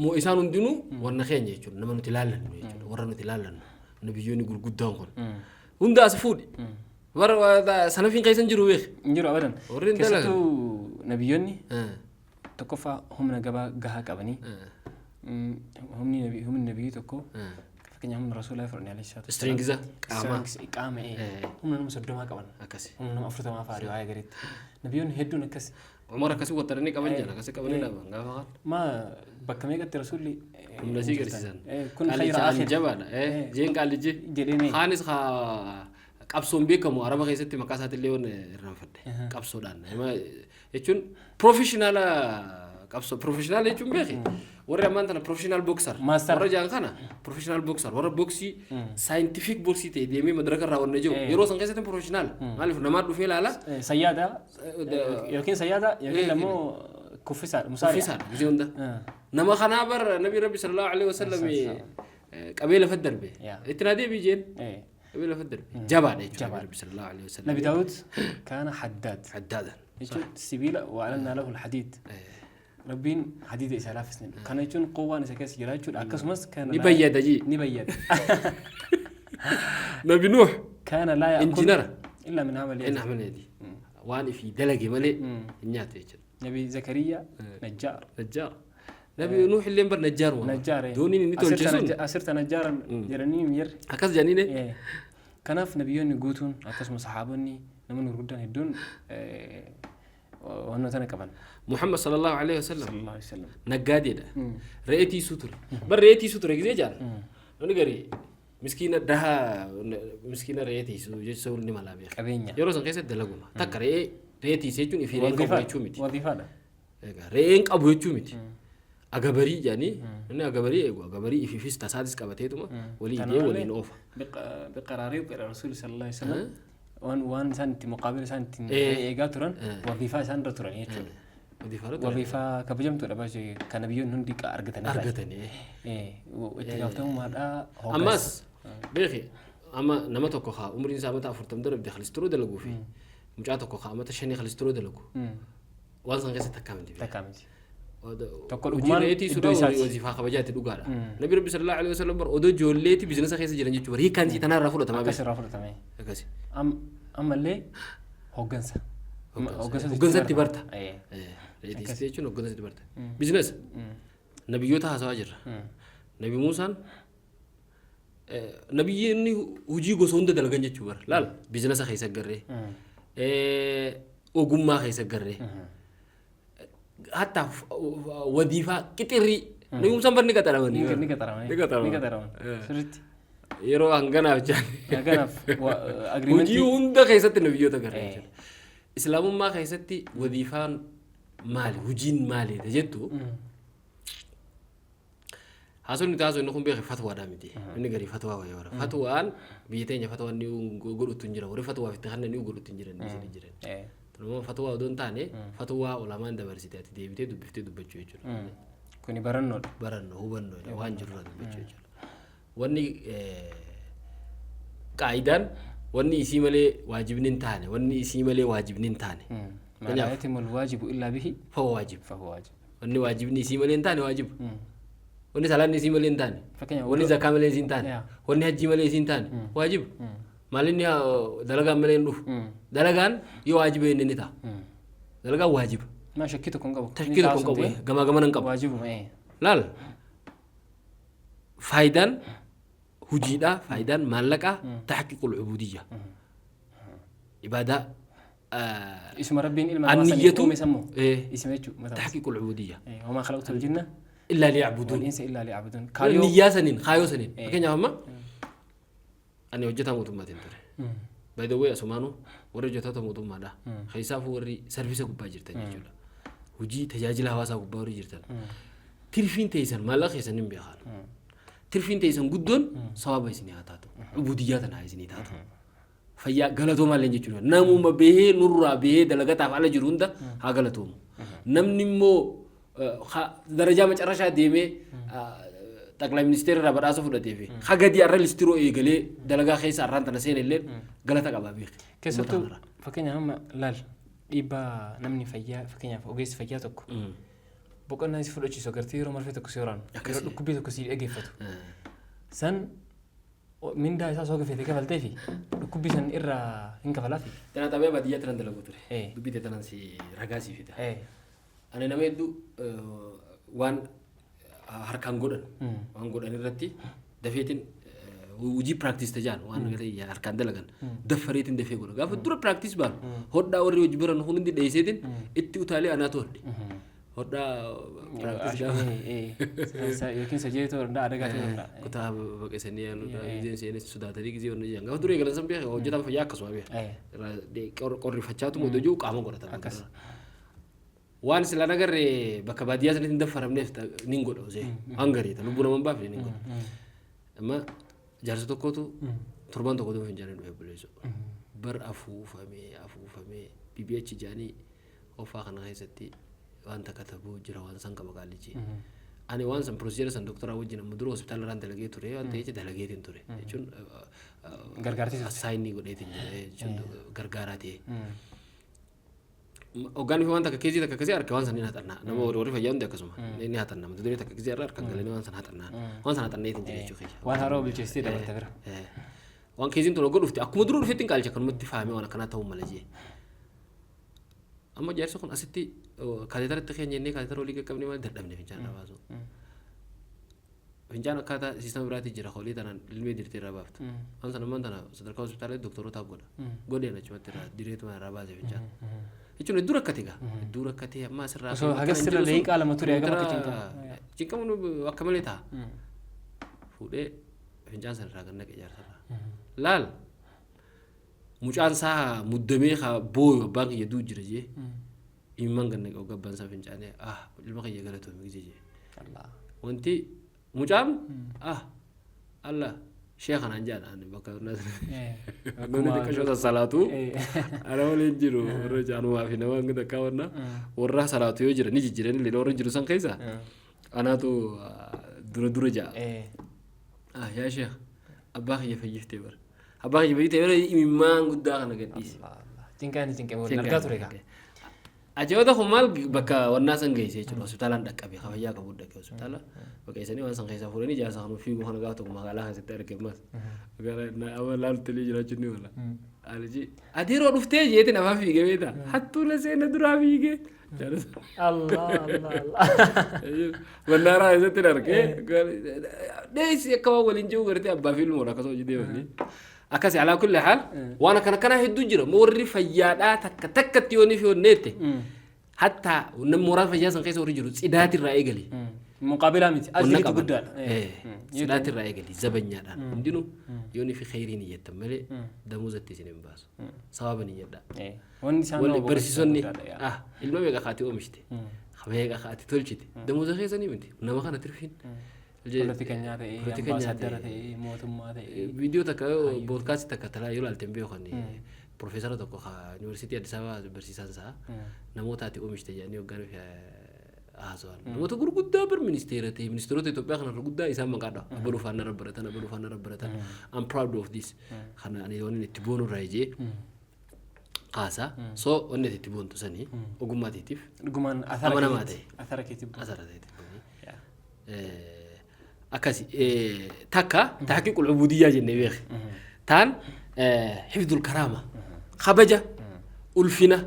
moo isaan hundinuu wanna keenya jechuudha. Nama nuti ilaallannu jechuudha. Warra nuti ilaallannu. Nabiyyoonni gurguddaan kun. Hunda as fuudhi. Warra sanafiin keessa hin jiru beeki. Hin jiru abadan. Warri hin dalagan. Keessattuu nabiyyoonni tokkoffaa humna gabaa gahaa qabanii, humni nabiyyi tokko, fakkeenyaaf humna rasuulaa fudhannee عليه الصلاة. Strength qaamaa. Qaama humna nama 30 qaban. Akkasi. Humna nama 40 fa'aa riwaaya gariitti. Nabiyyoonni hedduun akkas. Umar akkasii wattaranii qaban jira, akkasii qabanii dhaaban gaafa kan. Maa bakka meeqatti rasuulli Humna sii agarsiisan. Kun خير Qaalicha آخر jabaadha. Jeen qaalichi. Jedhee Kaanis qabsoon beekamu araba keessatti maqaa isaatillee waan irraanfadhe. Qabsoodhaan. Jechuun professional qabsoo, professional jechuun beeki. Warri ammaan tana professional boxer. Master. Warra jaan kana professional boxer, warra boksii scientific boksii ta'e deemee madaraka irraa wanna jiru. Yeroo san keessatti professional. Maaliif namaa dhufee ilaala. Sayyaada yookiin sayyaada yookiin immoo kuffisaadha. Musaari'a. Uffisaadha gisee hunda. Nama kanaa bar nabi rabbi صلى الله عليه وسلم qabee lafa darbe. Itti naa deebii jeen. Qabee lafa darbe. Jabaadha jechuudha nabi rabbi صلى الله عليه وسلم. Nabi Daawud كان حداد. حدادا. Jechuun sibiila وألنا له الحديد. Rabbiin hadiida isaa laaffisne. Kana jechuun quwwaan isa keessa jira jechuudha. Akkasumas كان Ni bayyada jii. Ni bayyada. Nabi Nuux كان لا يأكل injiinara. إلا من عمل Inni يده. amaneeti. Waan ifii dalage malee hin nyaatu jechuudha. Nabi Zakariya نجار. نجار. Nabi Nuux illee bar najjaar waan. نجار. Dooniin inni tolche sun أصرت نجارا jedhanii hin jirre. Akkas jedhaniine. Kanaaf nabiyyoonni guutuun akkasuma sahaabonni Namoonni gurguddaan hedduun wannoo tana qaban. Muhammad sallallahu alaihi wasallam Sallallahu alaihi wasallam. Naggaadeedha. Re'ee tiisuu ture. Bar re'ee tiisuu ture gisee jaala. Namni garii miskiina dahaa, miskiina re'ee tiisuu jechuun ni malaa beeka. Qabeenya. Yeroo san keessatti dalaguma. Takka re'ee tiisee jechuun ifii re'een qabu jechuu miti. Waziifaadha. Egaa re'een qabu jechuu miti. Agabarii jedhanii, inni agabarii eegu, agabarii ifiifis tasaatis qabateetuma walii hidhee waliin oofa. Biqaraarii qira Rasuuli sallallahu alaihi wasallam waan isaan itti muqaabila isaan ittiin eegaa turan, waziifaa isaan irra turan jechuudha. Waziifaa irra turan. Waziifaa kabajamtuudha baay'ee kan nabiyyoonni hundi argatan irraa. Argatanii. Itti gaafatamummaadhaa. Ammas beeki, amma nama tokko haa umriin isaa amata 40 darbe khalisturoo dalaguu fi mucaa tokko haa amata 5 khalisturoo dalagu waan san keessatti takkaa miti. Takkaa miti. Tokko Hojii dhugumaan re'ee tiisuudha. Iddoo isaati. Waziifaa kabajaatti dhugaadha. Nabi Rabbi sallallahu alaihi wasallam bar odoo ijoolleeti biizinasa keessa jiran jechuudha. Hiikkaan isii tanarraa fudhatamaa Akkas beeka. Irraa fudhatame. Akkasi. Ammallee hooggansa. Hooggansatti barta. Re'ee tiisitee jechuun hooggansatti barta. Biizinasa. Nabiyyoota haasawaa jirra. Nabi Muusaan nabiyyiin hojii gosa hunda dalagan jechuu bara. Laal, biizinasa keessa garree. Ogummaa keessa garree. Hatta wadiifaa qixirrii. Nabi Muusaan bar ni qaxaramanii. Ni qaxaraman. Ni qaxaraman. Ni qaxaraman. Sirriitti. Yeroo hanganaaf jaan. Kanaaf Hojii agreementii hunda keessatti nabiyyoota garree jechuudha. Islaamummaa keessatti wadiifaan maali? Hojiin maali? Jettu. Haasofni nuti haasofni kun beeke fatwaadhaa miti. Inni garii fatwaa wayii bara. Fatwaan biyya teenya fatwaan ni godhutu hin jira. Warri fatwaaf itti kennan ni godhutu hin jiran, ni jiran. Kanuma fatwaa odoo hin taane, fatwaa ulamaan dabarsite ati deebitee dubbiftee dubbachuu jechuudha. Kuni barannoodha. Barannoo hubannoodha, waan jirurraa dubbachuu jechuudha. Wanni qaayidaan wanni isii malee waajibni hin taane, wanni isii malee waajibni hin taane. ما لا يتم الواجب إلا به فهو واجب. فهو واجب. Wanni waajibni isii malee hin taane waajiba. Wanni salaanni isii malee hin taane. Fakkeenyaaf Wanni zakaa malee isii hin taane. Wanni hajjii malee isii hin taane waajiba. Maalinni dalagaan malee hin dhufu. Dalagaan yoo waajiba inni ni ta'a. Dalagaan waajiba. ما shakkii tokko hin qabu. Shakkii tokko hin qabu, gamaa gamana hin qabu. Waajibuma. Laal, faayidaan hojiidhaa, faayidaan maallaqaa تحقيق العبودية ibaadaa. Isuma Rabbiin ilma namaa saniif النية uume sammoo. Isuma jechuudha. تحقيق العبودية. وما خلقت الجن إلا ليعبدون. والإنس إلا ليعبدون. Kaayyoo. Niyyaa saniin, kaayyoo saniin. Fakkeenyaaf amma ani hojjetaa mootummaatiin ture. By the way, asumaanuu warri hojjettoota mootummaadha. Keessaafuu warri sarfisa gubbaa jirtan jechuudha. Hojii tajaajila hawaasaa gubbaa warri jirtan. Tirfiin teessan maallaqa keessan hin beekan. Tirfiin teessan guddoon sababa isinii haa taatu. Ubudiyyaa tana haa isinii taatu. Fayyaa galatoomaa jechuudha. Namuma bahee nurraa bahee dalagataaf ala jiru hunda haa galatoomu. Namni immoo darajaa macarrashaa deemee ጠቅላይ ministeera irraa badhaasa fudhatee fi haga har'a listiroo eegalee dalagaa keessa har'aan tana seene illee galata qabaa beeki. Keessattuu fakkeenyaaf amma laal, dhiibbaa namni fayyaa, fakkeenyaaf ogeessi fayyaa tokko boqonnaa si fudhachiisu agartee, yeroo marfee tokko si waraanu, yeroo dhukkubbii tokko si dhageeffatu san, mindaa isaa osoo gafeete kafaltee fi dhukkubbii san irraa hin kafalaafi. Tana xabiyaa baadiyyaatti nan dalagu ture. Dubbii ta'e tanan si ragaa si fida. Ani nama hedduu waan harkaan godhan, waan godhan irratti dafeetiin hojii practice tajaan waan garee harkaan dalagan daffareetiin dafee godha. Gaafa dura practice baanu hodhaa warri hojii baran hundi dheesseetiin itti utaalee anaatu hodhe. Hodhaa practice gaafa. Yookiin sajee ta'uu danda'a, adagaa ta'uu danda'a. Kutaa baqeessanii gizeen seenes sodaatanii gizee wanni jedhan. Gaafa dura eegalan san beeka, hojjetaan fayyaa akkasuma beeka. Qorrifachaatu odoo jiru qaama godhatan. Waan sila nagarree bakka baadiyyaa sanatti hin daffaramneef nin godha osee waan gariidha, lubbuu nama hin baafne nin godha. Amma jaarsa tokkotu torban tokko dhufe, fincaanii dhufe buleessu. Bar afuufamee afuufamee BBH jedhanii ofaa kana keessatti waan takka tabuu jira, waan san qaba qaallichi. Ani waan san procedure san doktoraa wajjin amma dura hospitaala irraan dalagee ture waan ta'eef dalageetiin ture jechuun Gargaartisa. Assaayinii godheetiin jira jechuun gargaaraa ta'e. Hoggaan fi waan takka keezii takka akkasii harka waan san ni haxannaa. Nama warri fayyaa hundi akkasuma ni haxanna. Mata duree takka akkasii irra harkaan galanii waan san haxannaa. Waan san haxanneetiin jira jechuu kiyya. Waan haaroo bilcheessitee dabarte bira. Waan keeziin tun hogga dhufte akkuma dura dhufetti hin qaalcha akkanumatti fahamee waan akkanaa ta'uu mala jee. Amma jaarsi kun asitti kaateetaratti keenya jennee kaateetara olii qaqqabnee maal dadhabne fincaan dhabaasu. Fincaan akkaataa siistama biraatti jira, holii tanaan ilmee dirtee irraa baaftu. Waan sana ammaan tana sadarkaa hospitaalatti doktorotaaf godha. Godheen achumatti irraa direetuma irraa baase fincaan. Jechuun hedduu rakkate gaa. Hedduu rakkatee amma asirraa. Osoo hagas sirra daqiiqaa 2 ture hagam akka cinqamu. Cinqamuun akka malee ta'a. Fuudhee fincaan sana irraa gad naqe jaarsarraa. Laal, mucaan isaa muddamee haa booyu, abbaan kiyya du'u jira jee. Imimmaan gad naqe hoggaa abbaan isaa fincaanee, "Ah, ilma kiyya, galatoomi" gisee jee. Allah. Wanti mucaan, "Ah, Allah, sheekha" naan jedhan ani bakka namni xiqqashoo sassalaatu ana waliin jiru, warra jaanumaa fi nama hanga takkaa wanna warra salaatu yoo jira ni jijjiiran illee, warra jiru san keessa anaatu dura dura ja'a. "Ah, yaa sheekh, abbaa kiyya fayyiftee bara. Abbaa kiyya fayyiftee bara," imimmaan guddaa kana gadhiise. Allah, Allah. Cinqaan cinqee waliin argaa ture gaa. Ajaa'ibota kun maal bakka wannaa san geesse jechuudha. Hospitaalaan dhaqqabe, ka fayyaa qabu dhaqe hospitaala. Bakka waan san keessaa fuudhanii jaarsa kan fiigu kana gaafa tokko magaalaa keessatti arge ammas. Magaalaa amma laaltu illee jiraachuun ni mala. Aliji adeeroo dhuftee jeetiin afaan fiigee beektaa? Hattuu na seena duraa fiigee. Allah, Allah, Allah. Mannaaraa keessatti argee dheessi akka waan waliin jiru gartee abbaa fi ilmoodha akkasuma hojii deemanii. Akkasi, alaa kulli haal, waan akkana akkanaa hedduu jira. Warri fayyaadhaa takka takkatti yoonii fi onneette, hatta namni mooraa fayyaa san keessa warri jiru tsidaatirraa eegali. Muqaabilaa miti. Onna Ajriitu qaban. guddaadha. Tsidaatirraa eegali zabanyaadhaan hundinuu yoonii fi kheyriin iyyattan malee damuuzatti isin hin baasu. Sababa ni jedha. Wanni isaan Wanni nama barsiisonni guddaadha, yaa. Ah, ilma meeqa kaatee oomishte, meeqa kaatee tolchite, damuuza keessanii miti nama kana tirfiin. Politikanyaa ta'ee, Politikanyaa ambaasaadara ta'ee. ta'ee, mootummaa ta'ee. Viidiyoo takka, boodkaastii takka talaa yoo ilaalte hin beekan, profeesara tokko ka yuunivarsiitii Addis Ababaa barsiisaan isaa namoota ati oomishte jedhanii hoggaan fi haasawan. Namoota gurguddaa bar, ministeera ta'e, ministeerota Itoophiyaa kanarra guddaa isaan maqaa dhahu. Abaluu faana irra baratan, abaluu faana irra baratan. "I'm proud of this." Kana ani waan inni itti boonu irraa ijee kaasa. So wanni ati itti boontu sanii ogummaa teetiif Dhugumaan athara amanamaa keetitti. ta'e. Athara keetitti. Asara ta'eeti. Akkasi takka tahqiiqul ubudiyyaa jennee beeke. Taan hifdul karaama, kabaja, ulfina,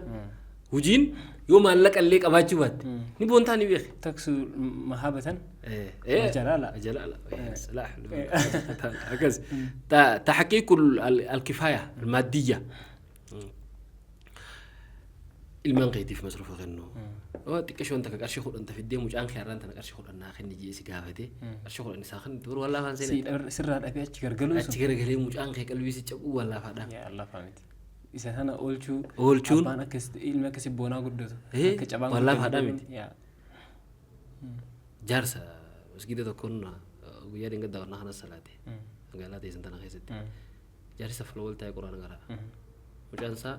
hujiin yoo maallaqa illee qabaachuu baatte ni boontaa ni beeke. Taksu mahabatan. Jalaala. Jalaala. Jalaala. Akkas tahqiiqul alkifaaya almaaddiyya, ilmaan keetiif masruufa kennu. Waa xiqqashoon takka qarshii 10 tafiddee, mucaan kee har'aan tana qarshii 10 naa kenni jee si gaafate, qarshii 10 isaa kenni dur wallaa afaan seenaa. Sirraa dhabee achi gargaluun sun. Achi garagalee mucaan kee qalbii si cabuu wallaafaadha. Yaa Allah, faamiti. Isa sana oolchuu. Oolchuun. Abbaan akkas ilmi akkasi boonaa guddatu. Akka cabaan Wallaa guddatu faadhaa godhuun, miti. Yaa. Jaarsa masgiida tokkoon guyyaa dheengaddaa warra kana salaate magaalaa teessan tana keessatti. Jaarsi safala wal taa'ee quraana qara'a. Mucaan isaa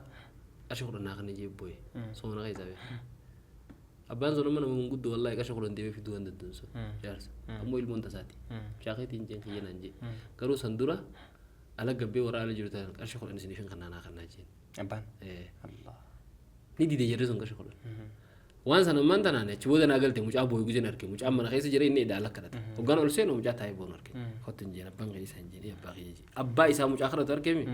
qarshii 10 naa kenni jee booye. Soomana keessaa beeka. Abbaan sun amma nama manguddoo, wallaahi qarshii 10 deemee fiduu waan danda'u sun jaarsa. Ammoo ilmoon tasaati. Mucaa keetiin jeen kiyya naan jee. Garuu san dura ala gabbee warra ala jiru ta'an qarshii 10 isiniif hin kannaa naa kannaa jeen. Abbaan. Eh. Allah. Ni dide jarri sun qarshii 10. Waan sana ammaan tanaan achi booda naa galte, mucaa booyu gizeen arge, mucaan mana keessa jira, inni edda ala kadhata. Hoggaan ol seenu mucaa taa'ee boonu arge. "Kottu" hin jeen, abbaan kee isa hin jeen, abbaa kiyya jee. Abbaa isaa mucaa kadhatu argeemi.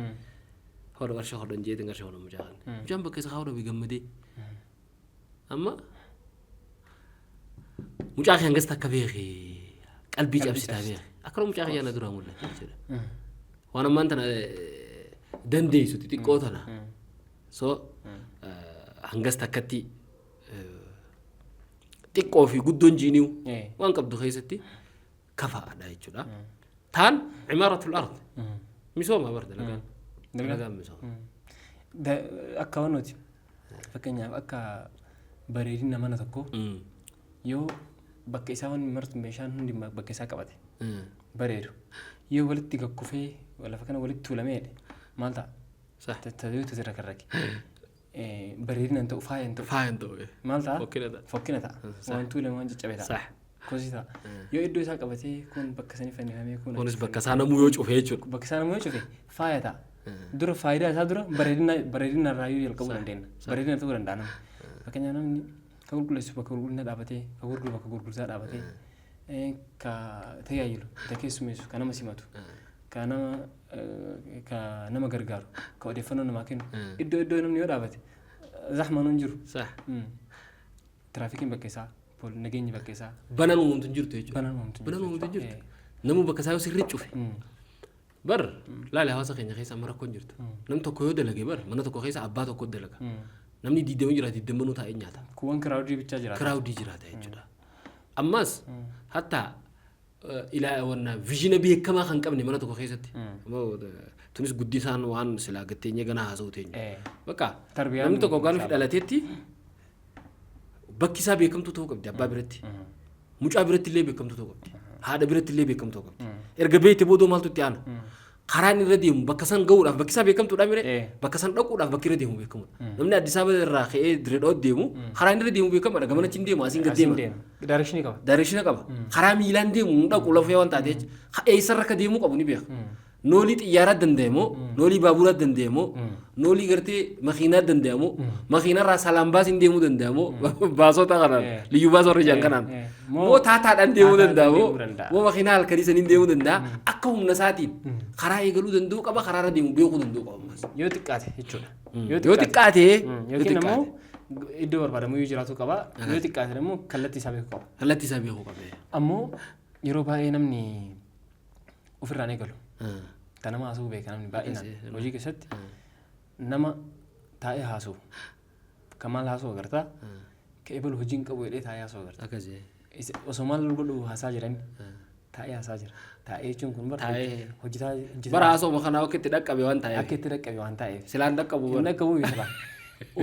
Hodha qarshii 10 jeetiin qarshii 10 mucaa kana. Mucaan bakka isa kaa'u dhabe gammadee. Amma mucaa kee hangas takka beeki, qalbii cabsitaa beeki. Akkana mucaa kiyyaa na duraa mul'ata jechuudha. Waan ammaan tana dandeessu xixiqqoo tana. So hangas takkatti xiqqoo fi guddoon jiiniu waan qabdu keessatti kafaadha jechuudha. Taan cimaaratul ard, misooma bar dalagaan. Dalagaan misooma. Akka wannooti. Fakkeenyaaf akka bareedina mana tokkoo yoo bakka isaa wanni martu meeshaan hundi bakka isaa qabate bareedu. Yoo walitti gakkufee lafa kana walitti tuulamee maal ta'a? Sah. Tajaajiltu sirra karrake. Bareedina hin ta'u, faaya hin ta'u. Faaya hin ta'u. Maal ta'a? Fokkina ta'a. Fokkina ta'a. Waan tuulame, waan caccabe ta'a. Sah. Kosii ta'a. Yoo iddoo isaa qabatee, kun bakka sanii fannifamee, kun Kunis bakka isaa namuu yoo cufe jechuudha. Bakka isaa namuu yoo cufe faaya ta'a. Dura faayidaa isaa dura bareedina, bareedina irraa yoo jalqabuu dandeenya. Bareedina ta'uu danda'a namni. Fakkeenyaaf namni ka qulqulleessu bakka qulqullina dhaabatee, ka gurguru bakka gurgurtaa dhaabatee, ka tajaajilu, ka keessummeessu, ka nama simatu, ka nama gargaaru, ka odeeffannoo namaa kennu. Iddoo iddoo namni yoo dhaabate zahmaan hin jiru. Sah. Tiraafikiin bakka isaa, nageenyi bakka isaa. Banaan uumamtu hin jirtu jechuudha. Banaan uumamtu hin Banaan uumamtu hin jirtu. jirtu. Namuu bakka isaa yoo sirrii cufe. Bar laali, hawaasa keenya keessa amma rakkoon jirtu. Namni tokko yoo dalage, bar mana tokko keessa abbaa tokko dalaga. Namni 20 jiraata, 20nuu taa'ee nyaata. Kuuwwan crowd bichaa jiraata. Crowd jiraata jechuudha. Ammas hatta ilaa wanna vision beekamaa kan qabne mana tokko keessatti. Tunis guddisaan waan silaa gatteenyee ganaa haasa'u teenya. Bakka Tarbiyaan namni tokko hoggaan dhalateetti bakki isaa beekamtuu ta'uu qabdi abbaa biratti. Mucaa biratti illee beekamtuu ta'uu qabdi. Haadha biratti illee beekamtuu ta'uu qabdi. Erga beekte boodoo maaltu itti aana? Karaan irra deemu bakka san gahuudhaaf bakki isaa beekamtuudha mire, bakka san dhaquudhaaf bakki irra deemu beekamudha. Namni Addis Ababa irraa ka'ee Dirree deemu karaan irra deemu beekamaadha. Gamana achiin deemu, asiin gad deema. Direction qaba. Direction qaba. Karaa miilaan deemu hin dhaqu, lafee waan taate jecha. Eessarra akka deemuu qabu ni beeka. Noolii xiyyaaraa danda'amoo, noolii baaburaa danda'amoo, noolii gartee makiinaa danda'amoo, makiinarraa salaan baasiin deemuu danda'amoo, baasota kanaan liyyuu baasoo warra jiran kanaan moo taataadhaan deemuu danda'amoo, moo makiinaa halkanii saniin deemuu danda'a, akka humna isaatiin karaa eegaluu danda'uu qaba, karaarra deemu beekuu danda'uu qaba ammas. Yoo xiqqaate jechuudha. Yoo xiqqaate. Yookiin immoo iddoo barbaadamu yoo jiraatu qaba. Yoo xiqqaate immoo kallattii isaa beekuu qaba. Kallattii isaa beekuu qaba. Ammoo yeroo baay'ee namni ofirraan eegalu. Kan nama haasa'uu beeka namni baay'inaan hojii keessatti nama taa'ee haasa'u. Kan maal haasa'u agartaa? Ka ebalu hojii hin qabu jedhee taa'ee haasa'u agarta. Akkasii. Osoo maal godhu haasaa jiran taa'ee haasaa jira. Taa'ee jechuun kun bara hojjetaa Bara haasa'uma kanaa akka itti dhaqqabe waan ta'eef. Akka itti dhaqqabe waan ta'eef. Silaan dhaqqabu. Hin dhaqqabu silaa.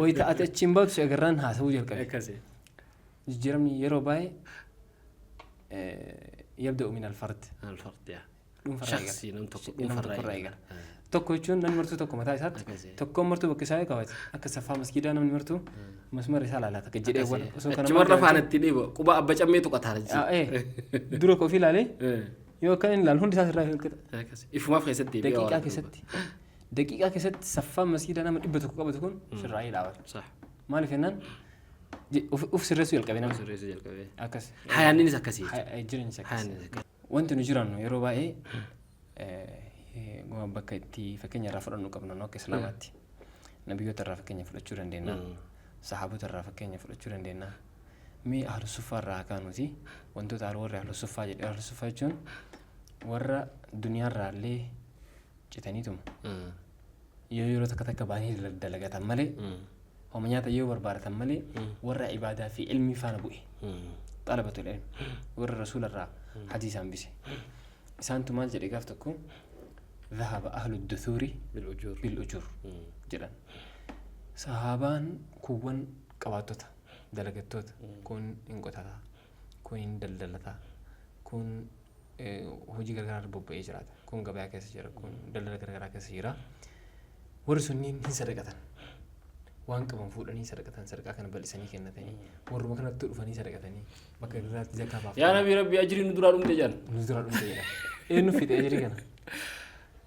Wayita ati achiin baatu si agarraan haasa'uu jalqabe. Akkasii. Jijjiiramni yeroo baay'ee يبدأ من الفرد. الفرد yaa. Dhuunfarraa eegala. Shaksii nam tokko Nama dhuunfarraa tokkorraa eegala. Eegala. Tokko jechuun namni martuu tokko mataa isaatti tokkoon martuu bakka isaa qabate, akka saffaa masgiidaa namni martuu masmara isaa ilaala takka jedhee wal osoo kana Achumarra faana itti dhiiba quba abba cammee tuqataa jira. Dura ofii ilaalee yoo akka inni ilaalu hundi isaa sirraa hirkata. Ifumaaf keessatti deebi'aa. Daqiiqaa keessatti saffaa masgiidaa nama 100 qabatu kun sirraa dhaabata. Maaliif jennaan uf sirreessuu jalqabe nama. Sirreessuu jalqabe. Akkas. Hayaanninis akkasii. Jireenyis akkasii. Wanti nu jiraannu yeroo baay'ee bakka itti fakkeenya irraa fudhannu qabna nu akka Islaamaatti. Nabiyyoota irraa fakkeenya fudhachuu dandeenya. Sahaabota irraa fakkeenya fudhachuu dandeenya. Mee ahlu suffaa irraa haa kaanuti, wantoota warri ahlu suffaa jedhe. Ahlu suffaa jechuun warra duniyaarraa illee citaniituma yoo yeroo takka takka baanii dalagatan malee, homa nyaata yoo barbaadatan malee, warra ibaadaa fi ilmii faana bu'e. طلبة العلم warra rasuula irraa hadiisaan bise. Isaantu maal jedhe gaaf tokko? ذهب أهل الدثور بالأجور. بالأجور jedhan. Sahaabaan kuuwwan qabaattota dalagattoota, kun hin qotataa, kun hin daldalataa, kun hojii garagaraa bobba'ee jiraata, kun gabaa keessa jira, kun daldala garagaraa keessa jira. Warri sunniin hin sadaqatan, waan qaban fuudhanii sadaqatan, sadaqaa kana bal'isanii kennatanii, warruma kanatti dhufanii sadaqatanii, bakka garagaraatti zakaa baafatan. Yaa Nabii Rabbi, ajrii nu duraa dhumte jedhan. Nu duraa dhumte jedhan. Eenyu fixe ajirii kana?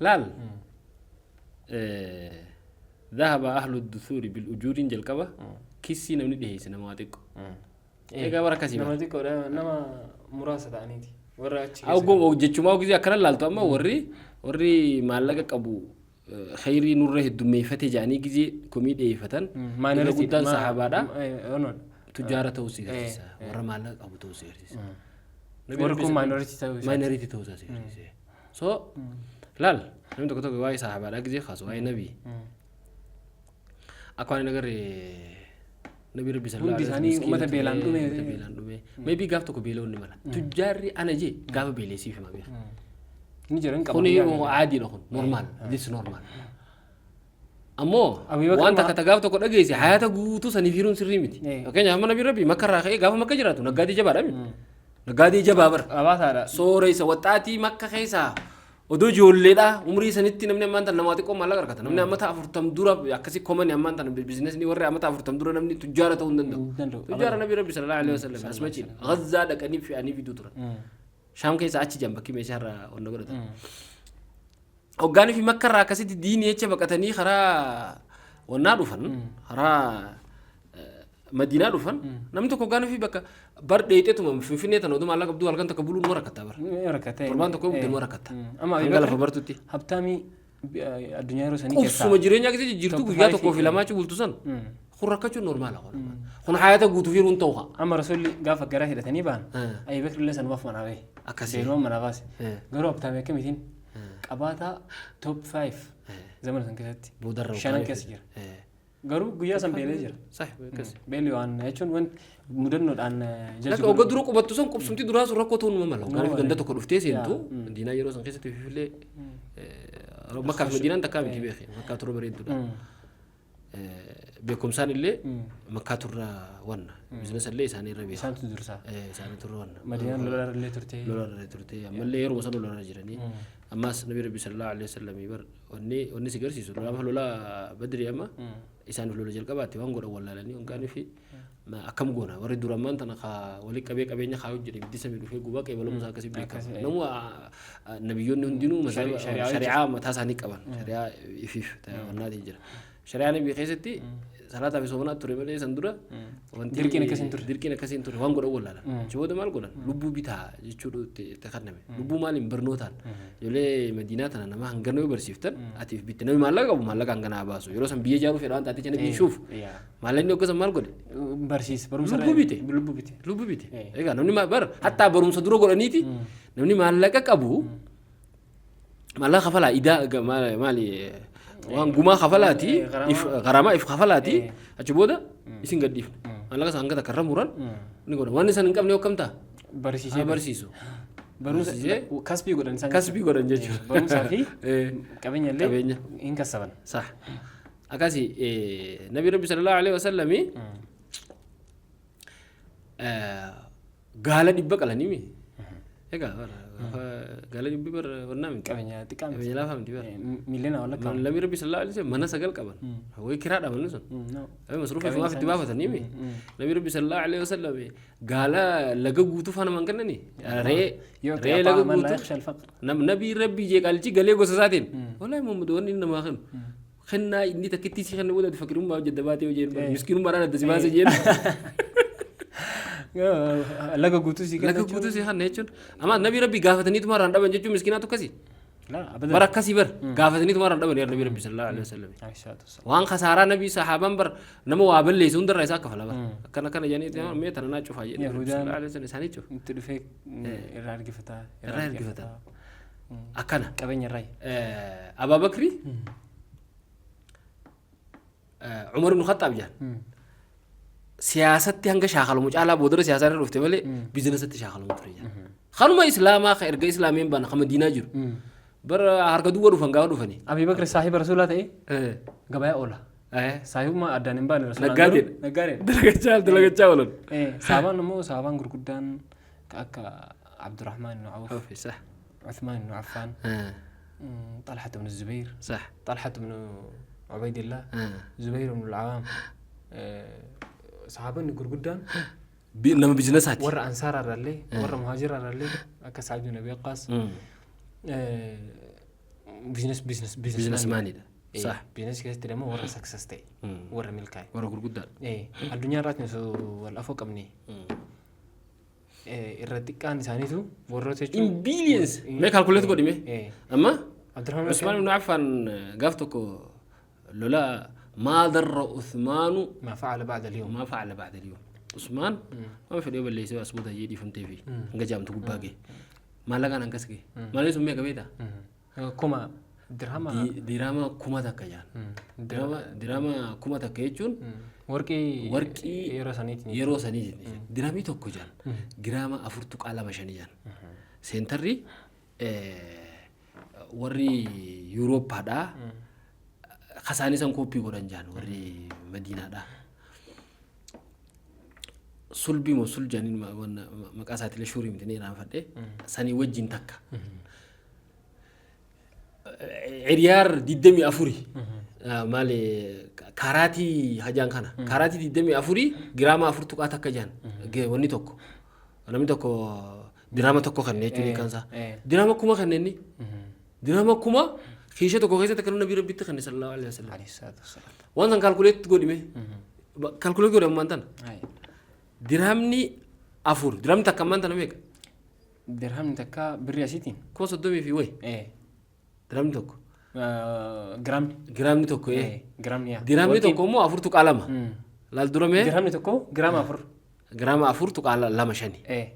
Laal. ذهب أهل الدثور بالأجور jalqaba kissii namni dhiheesse nama waa xiqqo. Egaa bara akkasii. Nama xiqqoodha, nama muraasa ta'aniiti. Warra achi keessa. Jechumaa gisee akkana laaltu, amma warri maallaqa qabu khayrii nurra heddummeeffate jedhanii gisee komii dhiyeeffatan irra guddaan sahabaadha. Tujjaara ta'uu si agarsiisa. Warra maallaqa qabu ta'uu si agarsiisa. Warri kun minority ta'uu isaa. Minority ta'uu isaa si agarsiisa. So laal, namni tokko tokko waa'ee sahabaadhaa gisee kaasu, waa'ee nabii. Akka waan hin agarre nabii Rabbi sallallahu Hundi isaanii uummata beelaan dhume. Uummata beelaan dhume. Maybe gaaf tokko beela'uun ni mala. Tujjaarri ana jee gaafa beeleesiif hima beeka. Ni jiran qaba. Kuni caadiidha, kun normal, this normal. Ammoo Abii Bakr waan takka ta gaaf tokko dhageesse hayaata guutuu saniif hiruun sirrii miti. Fakkeenyaaf amma nabii Rabbi Makka irraa ka'ee gaafa Makka jiraatu naggaadee jabaadha miti. Naggaadee jabaa bara. Qabaataadha. Sooressa waxxaatii Makka keessaa odoo ijoolleedha umrii sanitti namni ammaan tan namaa xiqqoo maallaqa argata. Namni ammata 40 dura akkasii komani, ammaan tan businessni warri ammata 40 dura namni tujjaara ta'uu hin danda'u. Hin danda'u. Tujjaara nabii Rabbi sallallahu alaihi wasallam asmachiin Gazzaa dhaqanii fe'anii fiduu turan. Shaam keessa achi jan bakki meeshaa irraa onna godhatan. Hoggaanii fi Makka irraa akkasitti diinii jecha baqatanii karaa wannaa dhufan, karaa Madiinaa dhufan, namni tokko hoggaanii fi bakka bar dheexeetuma Finfinnee tana oduu maallaqa qabduu halkan takka buluun nu rakkatta bara. Rakkatee. Torbaan tokko buddeen nu rakkatta. Amma Abii Hanga Bakr lafa bartutti. Habtaamii addunyaa yeroo sanii keessaa. Qubsuma jireenyaa keessa jijjiirtuu Top guyyaa five tokkoo fi lamaa achi bultu san. Kun rakkachuun normaala kun. Kun hayaata guutuuf yeroo hin ta'u haa. Amma Rasuulli gaafa garaa hidhatanii ba'an Abii Bakr illee sanumaaf manaa bahe. Akkasii. Beeluma manaa baase. Eh. Garuu habtaame akkamitiin qabaataa top 5 zamana san keessatti Boodarra shanan keessa jira. Garuu guyyaa san beelee jira. Sah, akkas. Beelli waan jechuun wanti mudannoodhaan Lakka ogga dura qubattu sun qubsumti duraa sun rakkoo ta'uu numa mala. Hoggaan ganda tokko dhuftee seentu Madiinaa yeroo san keessatti fifilee Makkaa fi Madiinaan takkaa miti beeke. Makkaa turre bareedduudha. Beekumsaan illee Makkaa turra wanna. Biizinasa illee isaanii irra beeka. Isaantu dursaa. Isaanii turre wanna. Madiinaan lola illee turte. Lola irra turte. Ammallee yeroo san lola irra jiranii. Ammas Nabi Rabbi sallallahu alaihi wasallam bar wanni si garsiisu lola amma lola Badrii amma isaaniif lola jalqabaatti waan godhan wallaalanii hoggaanii fi akkam goona warri dura ammaan tana kaa walitti qabee qabeenya kaa hojjedhe ibiddi samii dhufee gubaa qeebalamuu isaa akkasii beekama. Namu nabiyyoonni hundinuu shari'aa mataa isaanii qaban shari'aa ifiif wannaatiin jira. Shari'aa nabii keessatti salaataa fi soomanaa ture malee san dura wanti Dirqiin akkasii hin turre. Dirqiin akkasii hin turre waan godhan wallaalan. Achi booda maal godhan lubbuu bitaa jechuudha itti kenname. Lubbuu maaliin barnootaan ijoollee Madiinaa tana nama hangana yoo barsiiftan atiif bitte namni maallaqa qabu maallaqa hanganaa baasu yeroo san biyya ijaaruu fedha waan taateef nabii shuuf maallaqni hogga san maal godhe Barsiisa barumsa Lubbuu bite. Lubbuu bite. Lubbuu bite. Egaa namni bar hattaa barumsa dura godhaniiti namni maallaqa qabu maallaqa kafalaa idaa maali waan gumaa kafalaati if garamaa if kafalaati achi booda isin gadhiifne maallaqa isaan hanga takka irra muran ni godhan waan isaan hin qabne hokkam ta'a. Barsiisee. Haa barsiisu. Barumsa kasbii godhan isaan. Kasbii godhan jechuudha. Barumsaa fi qabeenya illee Qabeenya. hin kassaban. Sah. Akkasi Nabi Rabbi sallallahu alaihi wasallami gaala 100 qalanii mi? Egaa bara gaala 100 bara wannaa miti. Qabeenya xiqqaa miti. Qabeenya laafaa miti bara. Miiliyoona walakkaa. Nabi Rabbi sallallahu alaihi wasallam mana 9 qaban. Wayi kiraa dhaban sun. Masruufa ifumaaf itti baafatanii mi? Nabi Rabbi sallallahu alaihi wasallam gaala laga guutuu faana man kennanii? Re'ee laga Man laa guutuu. yakhsha al-faqr. Nabi Rabbi jee qaalichi galee gosa isaatiin. Wallahi Muhammad wanni inni namaa kennu. Kennaa inni takkitti si kenne booda fakirummaa hojjedda baatee hojii miskiinummaadhaan adda si baase jeen. Laga guutuu si Laga guutuu si kenne jechuun. Amma Nabi Rabbi gaafataniituma irraan dhaban jechuun miskiinaatu akkasi. Laa abadan. Bara akkasii bar gaafataniituma irraan dhaban yaa Nabi Rabbi sallallahu alaihi wasallam. Alayhi salaatu wassalaam. Waan kasaaraa Nabi sahaabaan bar nama waa balleessu hundarraa isaa kafala bar. Akkana akkana jedhanii mee tana naa cufaa jedhanii Nabi Yahudaan sallallahu alaihi wasallam isaanii cufa. Itti dhufee irraa ergifataa. Irraa ergifatan. Akkana. Qabeenya irraa. Abaa Bakri Umar ibn Khattaab jedhan. Siyaasatti hanga shaakalamu caalaa boodara siyaasaa irra dhufte malee biizinasatti shaakalamu ture jedhan. Kanuma Islaamaa ka erga Islaameen baana ka Madiinaa jiru. Bara harka duwwa dhufan gaafa dhufanii. Abii Bakri saahiba Rasuulaa ta'e gabayaa oola. Saahibummaa addaan hin baane Rasuulaan Naggaadeen. garuu naggaadeen. Dalagachaa dalagachaa oolan. Sahaabaan immoo sahaabaan gurguddaan ka akka Abdurrahmaan ibn Awf, Sah. Uthmaan ibn Affaan, Talhat ibn Zubayr, Sah. Talhat ibn Ubaydillah, Zubayr ibn al-Awaam. Sahaabonni gurguddaan Nama biizinasaati. warra Ansaaraa irraallee warra Muhaajiraa irraallee akka Sa'ad ibn Abi Waqqaas business business Biizinasmaanidha. Sah. Business keessatti immoo warra success ta'e warra milkaa'e. Warra gurguddaadha. Addunyaa irraatti osoo wal afoo qabne irra xiqqaan isaaniitu warroota jechuun. In billions. Mee calculate godhi mee. Amma Abdurrahmaan Usmaan ibn Affan gaaf tokko lola maa darra Usmaanu ما فعل بعد اليوم. ما فعل بعد اليوم. Usmaan waan fedhee balleessee as booda jee dhiifamtee fi hanga jaamtu gubbaa ga'e. Maallaqaan hangas ga'e. Maalli sun meeqa beektaa? Kuma dirhama. Dirhama 1000 jaan. Dirhama 1000 jechuun Warqii warqii yeroo saniitiin. Yeroo sanii dirhamii tokko jaan giraama 4.25 jaan. Seentarri warri Yuurooppaadhaa kasaanii san kooppii godhan jaan warri Madiinaadhaa. Sulbii moo sul jaaniin maqaa isaatiilee shuurii miti ni irraanfadhe sanii wajjin takka. Hiriyaar 24 maali kaaraatii hajaan kana kaaraatii 24 giraama 4.1 jaan wanni tokko namni tokko diraama tokko kenne jechuun hiikaan isaa diraama 1000 kenne inni diraama 1000 kiisha tokko keessatti kan Nabii Rabbitti kenne sallallahu alaihi wasallam. Alayhi salaatu wassalaam. Waan san calculate godhime calculate godhe ammaan tana diraamni 4 diraamni takka ammaan tana meeqa? Dirhamni takka birrii asiitiin. 30,000 fi wayi. Diraamni tokko. Giraamni. Giraamni tokko. Giraamni yaa. Diraamni tokko immoo 4.2. Laal dura mee Dirhamni tokko giraama 4. Giraama 4.25.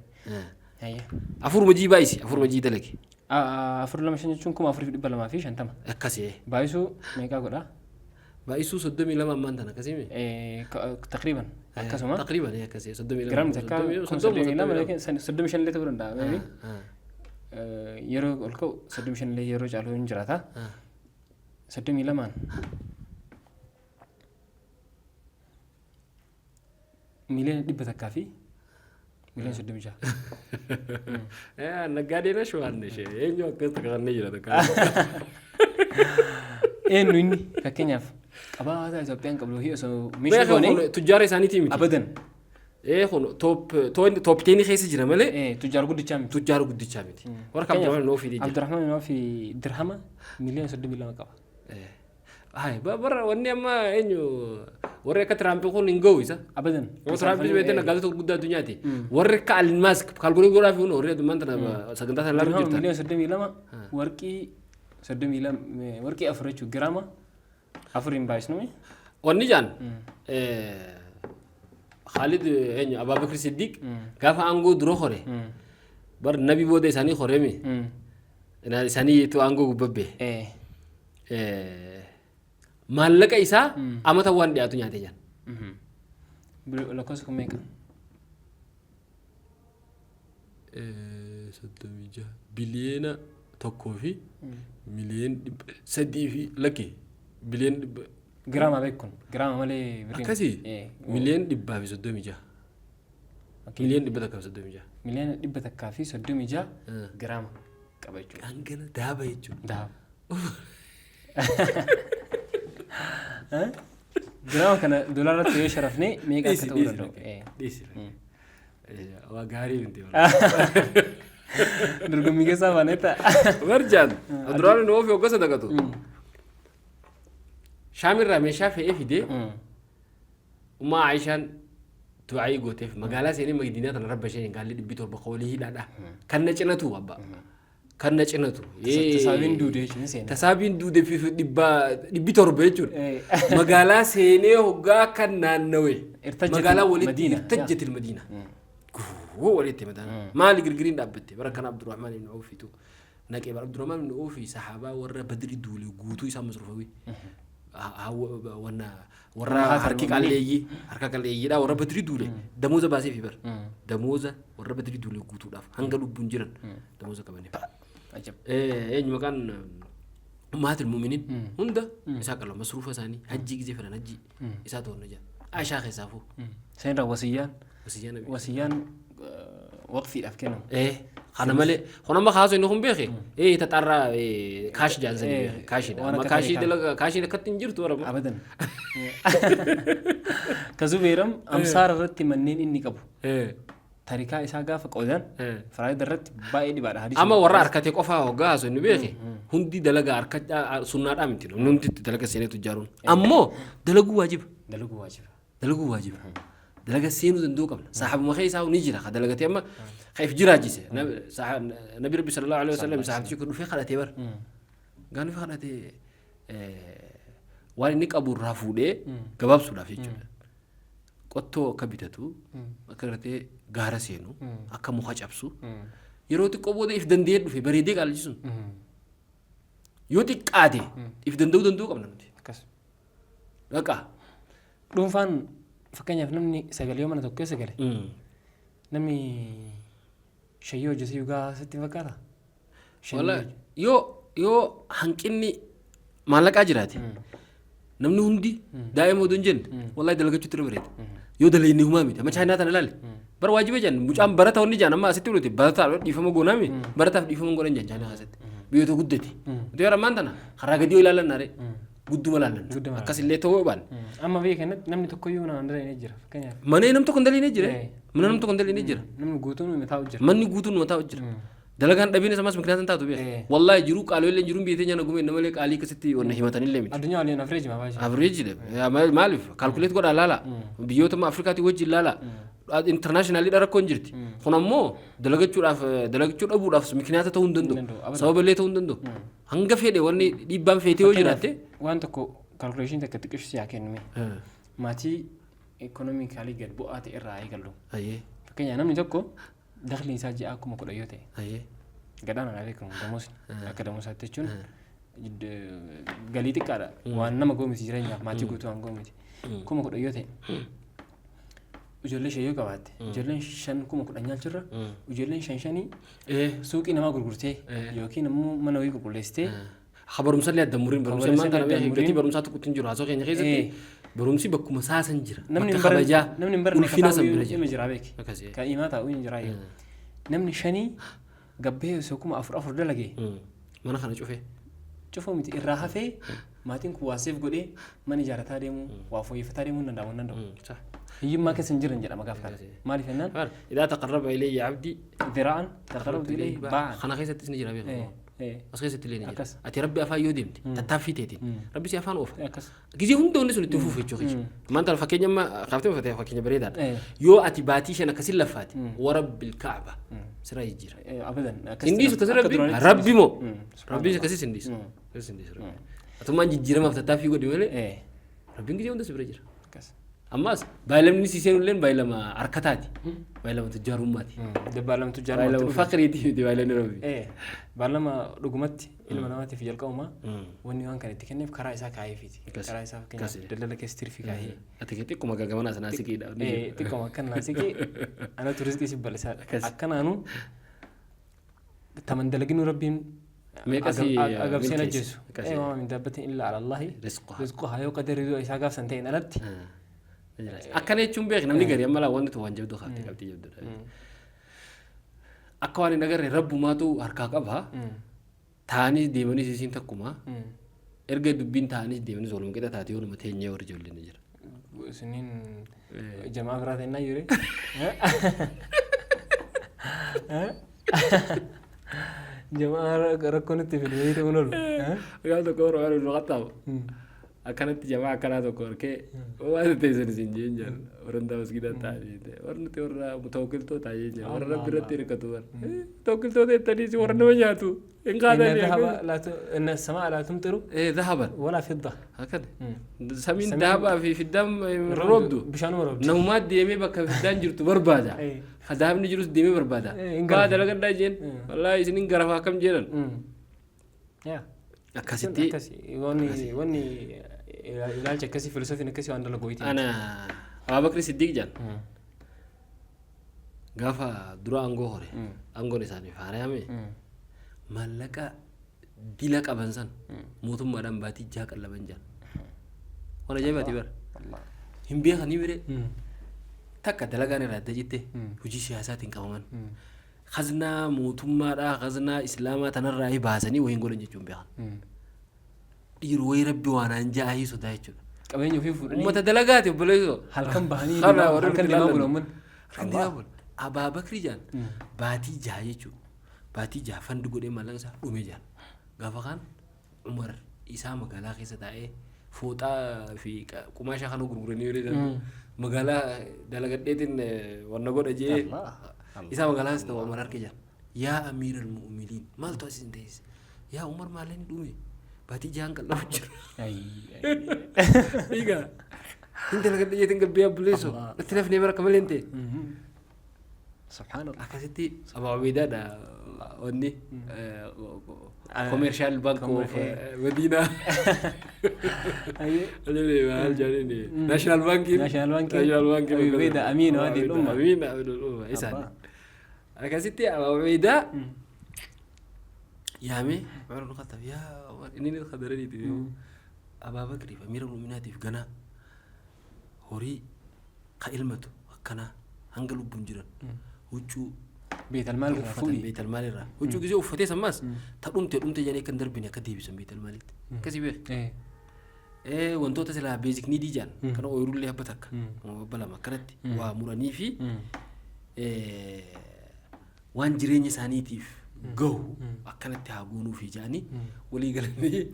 Hayyee. Afur majii baay'isi, afur majii dalage. 4 2 5 jechuun 4250. Akkasii. Baay'isuu meeqaa godha? Baay'isuu 32 ammaan tana akkasii mee? Taqriiban akkasuma. Taqriiban akkasii 32. Giraamni takka 32,000 yookiin 35 illee ta'uu danda'a. Maybe. Yeroo ol ka'u 35 illee yeroo caalu hin jiraata. 32n 100,000,000 fi 36 million. Naggaadee na shawaan ishee eenyu akkas takka jira takka. Eenyu inni fakkeenyaaf qabaataa Itoophiyaan qabdu fi osoo meeshaa goone Tujjaara isaaniitii miti. Abadan. Kun top 10 keessa jira malee. Tujjaara guddichaa miti. Tujjaara guddichaa miti. Warra Abdurrahman Noofi jira. Abdurrahman Noofi dirhama 32 million qaba. Hai, bara wanni amma eenyu warri akka Tiraamp kun hin ga'u isa. Abadan. Yoo Tiraamp beekte naggaadota gurguddaa addunyaati. Warri akka Elon Musk calculate godhaa fi warri addunyaa tana sagantaa sana ilaaluu Dirhama jirtan. 32 million warqii 32 warqii 4 jechuun giraama 4 hin baay'isnume. Wanni jaan Khalid eenyu Abaabakir Siddiq gaafa aangoo dura hore bar nabi booda isaanii horemi isaanii yeetu aangoo gubbabbe. Maallaqa isaa amata waan dhiyaatu nyaate jaan. Lakkoofsi kun meeqa? 36 biliyeena 1 fi 300 million fi lakki biliyeena 100. Giraama beekun giraama malee birrii. Akkasii 136 million. 136 million. 136 million giraama qaba jechuudha. Hangana daaba jechuudha. Daaba. Giraama kana doolaarratti yoo sharafne meeqa akka ta'uu danda'u? Dhiisi. Waa gaarii miti. Dorgommii keessaa baanee ta'a. Barjaan duraan inni ofii hogga sadaqatu. Shaamirraa meeshaa fe'ee fidee ummaa Aayishaan du'aayii gooteef magaalaa seenee Madiinaa tana rabba isheen gaalli 700 qoolii hidhaadha. Kan na cinatu abba. Kan na cinatu. Tasaabiin duude jechuun seena. Tasaabiin duude fi 700 jechuudha. Magaalaa seenee hoggaa kan naannawe. Irtajjatil Magaalaa walitti Madiina. Irtajjatil Madiina. Guwwoo walitti madaala. Maali girgiriin dhaabbatte bara kana Abdurrahmaan ibn Awfiitu naqee bara Abdurrahmaan ibn Awfi sahaabaa warra Badri duule guutuu isaa masrufawi. Wanna warra harki qalleeyyii harka qalleeyyiidha warra Badri duule damooza baasee fi bara damooza warra Badri duule guutuudhaaf hanga lubbuun jiran damooza qabaniif. Ajab. Eenyu maqaan ummaatul mu'miniin hunda isaa qala masruufa isaanii hajjii gizee fedhan hajjii isaa to'anna jira. Aishaa keessaafuu. Seenraa wasiyyaan. Wasiyyaan nabi. Wasiyyaan waqfiidhaaf kennamu. Kana malee kun amma kaasoo inni kun beeke taxaarraa kaash jaansanii beeke kaashiidha. Waan Amma akka kaashii ta'e dalaga kaashiin akkatti hin jirtu warra. Abadan. Ka Zubeeram amsaara irratti manneen inni qabu. Tarikaa isaa gaafa qoodan faraayida irratti baay'ee dhibaadha. Hadiisa Amma warra harkatee qofaa hoggaa haasoo inni beeke hundi dalagaa harka sunnaadhaa miti namni hundi itti dalaga seenee tujjaaruun. Ammoo dalaguu waajiba. Dalaguu waajiba. Dalaguu waajiba. Dalaga seenuu danda'uu qabna. Saxaabuma keessaa ni jira ka dalagatee amma ka if jiraachise. Nabi Rabbi sallallahu alaihi wasallam saxaabtichi kun dhufee kadhatee bara. Gaan dhufee kadhatee waan inni qabu irraa fuudhee gabaabsuudhaaf jechuudha. Qottoo akka bitatu, akka gartee gaara seenu, akka muka cabsu. Yeroo xiqqoo booda if danda'ee dhufe bareedee qaalichi sun. Yoo xiqqaate if danda'uu danda'uu qabna nuti. Akkas. Dhaqa. Dhuunfaan fakkeenyaaf namni sagalee yoo mana tokko keessa gale namni shayyii hojjete yugaa sitti hin fakkaata? Shayyii Wala yoo hanqinni maallaqaa jiraate namni hundi daa'ima odoo hin jenne wallahi dalagachuutti irra bareeda. Yoo dalagne humaa miti. Amma Chaayinaa tana ilaali. Bara waajiba jedhan mucaan barata wanni jedhan amma asitti fudhate barataa dhiifama goonaami barataaf dhiifama godhan jedhan Chaayinaa keessatti. Biyyoota guddate. Nuti yeroo ammaan tana karaa gadii yoo ilaalan naare gudduma ilaalan. Gudduma. Akkasillee ta'uu baanne. Amma biyya kanatti namni tokkoyyuu nama hin dalagne jira fakkeenyaaf. Mana nam tokko hin dalagne jira. Mana nam tokko hin dalagne jira. Namni guutuun mataa jira. Manni guutuun mataa jira. Dalagaan dhabiin isaas miknyaata hin taatu beeka. Wallaahi jiruu qaaloo illee jiruun biyya teenya nagumee namalee qaalii akkasitti wanna himatanillee miti. Addunyaa waliin average maa baay'ee. Average dha. Maaliif calculate godhaa laala. Biyyoota Afrikaatii wajjin laala. Internationally dha rakkoon jirti. Kun ammoo dalagachuudhaaf dalagachuu dhabuudhaaf miknyaata ta'uu hin danda'u. Danda'u. Sababa illee ta'uu hin danda'u. Hanga fedhe wanni dhiibbaan feetee yoo jiraatte. Waan tokko calculation takka xiqqishu si haa kennume. Maatii Economically gad bu'aa ta'e irraa eegallu. Ayyee. Fakkeenyaaf namni tokko dakhliin isaa ji'a 10,000 yoo ta'e, Ayyee. Gadhaan alaa beekamu damoosni akka damoosaatti jechuun galii xiqqaadha. Waan nama goomiti, jireenyaaf maatii guutuu waan goomiti. 10,000 yoo ta'e, ijoollee shan yoo qabaatte, ijoolleen shan 10,000 nyaalchurra ijoolleen shan shanii suuqii namaa gurgurtee yookiin immoo mana wayii qulqulleessitee. Ha, barumsallee adda muriin barumsa barumsa ilmaan tana adda beeku muriin. Gatii barumsaa tokkotti hin jiru haasoo keenya keessatti, barumsi bakkuma saasan jira. Namni Bakka hin baranne, kabajaa namni hin baranne ulfina san bira jira. jira. Jira beeki. Akkasii. Kan imaa taa'u hin jira. Namni shanii gabbee osoo 4000 dalagee, Mana kana cufee. Cufuu miti, irraa hafee maatiin kun waa seef godhee mana ijaarrataa deemuu, waa fooyyeffataa deemuu hin danda'amu, hin danda'u. Hiyyummaa keessa hin jiran jedhama gaaf kana. Maaliif jennaan? إذا تقرب إلي عبدي ذراعا تقربت إليه باعا. Kana keessattis ni jira beeku. As keessatti illee ni jira. Akkas. Ati Rabbi afaan yoo deemte tattaaffii teetiin Rabbi si afaan oofa. Akkas. Gizee hunda wanni sun itti fufu jechuudha. Maanta fakkeenya amma kaaftee uffatee fakkeenya bareedaadha. Eh. Yoo ati baatii 5 akkasin laffaate, ورب الكعبة sirraa jijjiira. Abadan. Akkas Hin dhiisu tasi akka Rabbi duraanitti. Rabbi moo Subhanallah. Rabbi akkasii hin dhiisu. Akkasii hin dhiisu Rabbi. Atummaan jijjiiramaaf tattaaffii godhi malee Rabbiin gizee hunda si bira jira. Akkas. Ammas baay'ilamni si seenulleen baay'ilama harkataati. Baay'ilama tujjaarummaati. Dabbaalama tujjaarummaatti Baay'ilama dhufe. faqriiti miti baay'ilamni Rabbi. Baallama dhugumatti ilma namaatiif jalqabuma wanni waan kana itti kenneef karaa isaa kaa'eefiiti. Akkas. Karaa isaa fakkeenyaaf Akkas. daldala keessa tirfii kaa'ee. Ati xiqquma gagamanaa sanaa siqiidha. Xiqqoma akkan naa siqee anatu rizqii si bal'isaadha. Akkas. Akkanaanu taman dalaginuu Rabbiin Meeqa si agabseen milkeesse? ajjeesu. Akkas. وما من دابة إلا على الله رزقها. رزقها yoo qadarri du'a isaa gaafsan ta'een alatti. Akkana jechuun beek namni gari amma laa wanti tu waan jabduu kaaftee qabxii jabduudha. Akka waan hin agarre rabbumaatu harkaa qaba. Ta'anis deemanis isiin takkuma. Erga dubbiin ta'anis deemanis waluma qixa taate yoo nama teenyee warri ijoolleen ni jira. Isiniin jamaa biraa ta'ennaa jiru. Jamaa rakkoo nutti fidu wayii ta'uun oolu. Gaaf tokko warra waan nu qaxxaamu. Akkanatti jamaa akkanaa tokko harkee waan teessan isin jeen jaan warra masgiidaa ta'anii warra nuti warra mutawakkiltoota jeen jaan warra Rabbi irratti hirkatu warra mutawakkiltoota jettanii warra nama nyaatu hin إن qaadanii. الذهب لا ت... إن السماء لا تمطر ذهبا ولا فضة. Akkana samiin dahabaa fi fiddaan roobdu. Bishaanuma roobdu. Namumaa deemee bakka fiddaan jirtu barbaada. Ka dahabni jirus deemee barbaada. Hin Baa garafa. Dalagadhaa jeen wallaahi isin hin garafa akkam jedhan. Yaa. Akkasitti. Akkasi wanni ilaalcha akkasii, filosofiin akkasii waan dalagu wayiiti. Ana Abaabakri Siddiq jedhan gaafa dura aangoo hore, aangoon isaaniif haarayame, maallaqa dila qaban san mootummaadhaan baatii 6 qallaban jedhan. Waan ajaa'ibaati bara. Hin beekanii bire takka dalagaan irraa adda jette hojii siyaasaatiin qabaman. Khaznaa mootummaadhaa, khaznaa islaamaa tanarraa baasanii wayiin godhan jechuun beekan. Dhiiru wayii Rabbi waanaan ja'ahii sodaa jechuudha. Qabeenya ofii fuudhanii Uummata dalagaati obboleessoo. Halkan bahanii Kana warri halkan nuti deemaa ilaallan. bulan manni. Halkan deemaa bulan. Abaabakri jaan baatii 6 jechuudha. Baatii 6 fandi godhee maallaqa isaa dhume jaan. Gaafa kaan Umar isaa magaalaa keessa taa'ee fooxaa fi qumaashaa kana gurguranii yeroo isaan magaalaa dalagadheetiin wanna godha jee isaa magaalaa keessa ta'u Umar harka jaan. يا أمير المؤمنين, maaltu asin teessise? Yaa Umar, maallaqni dhume, baatii 6n qallabu jira. Egaa hin dalagadhe jeetiin gabbee abbuleessoo itti lafnee bara malee hin ta'e. سبحان الله. Akkasitti Abaa Ubeedaadha wanni Commercial Bank of Madiinaa. Maal jedhani, National Bankiin. National Bankiin. National Bankiin. Abu Ubeeda أمين هذه الأمة. أمين هذه الأمة isaan. Akkasitti Abaa Ubeedaa yaamee Umar ibn Khattab, yaa Umar, inni ni qadaraniiti Abaa Bakriif amiira mu'minaatiif ganaa horii ka ilmatu akkanaa hanga lubbuun jiran huccuu بيت المال irraa uffatan fuudhi. بيت المال irraa huccuu gisee uffatee sammaas ta dhumte dhumte jedhanii akka hin darbine akka deebisan بيت المال itti akkasii beek. Wantoota silaa basic need jaan kana ooyiruullee habba takka habba lama akkanatti waa muranii fi waan jireenya isaaniitiif gahu akkanatti haa goonuufi jedhanii walii galanii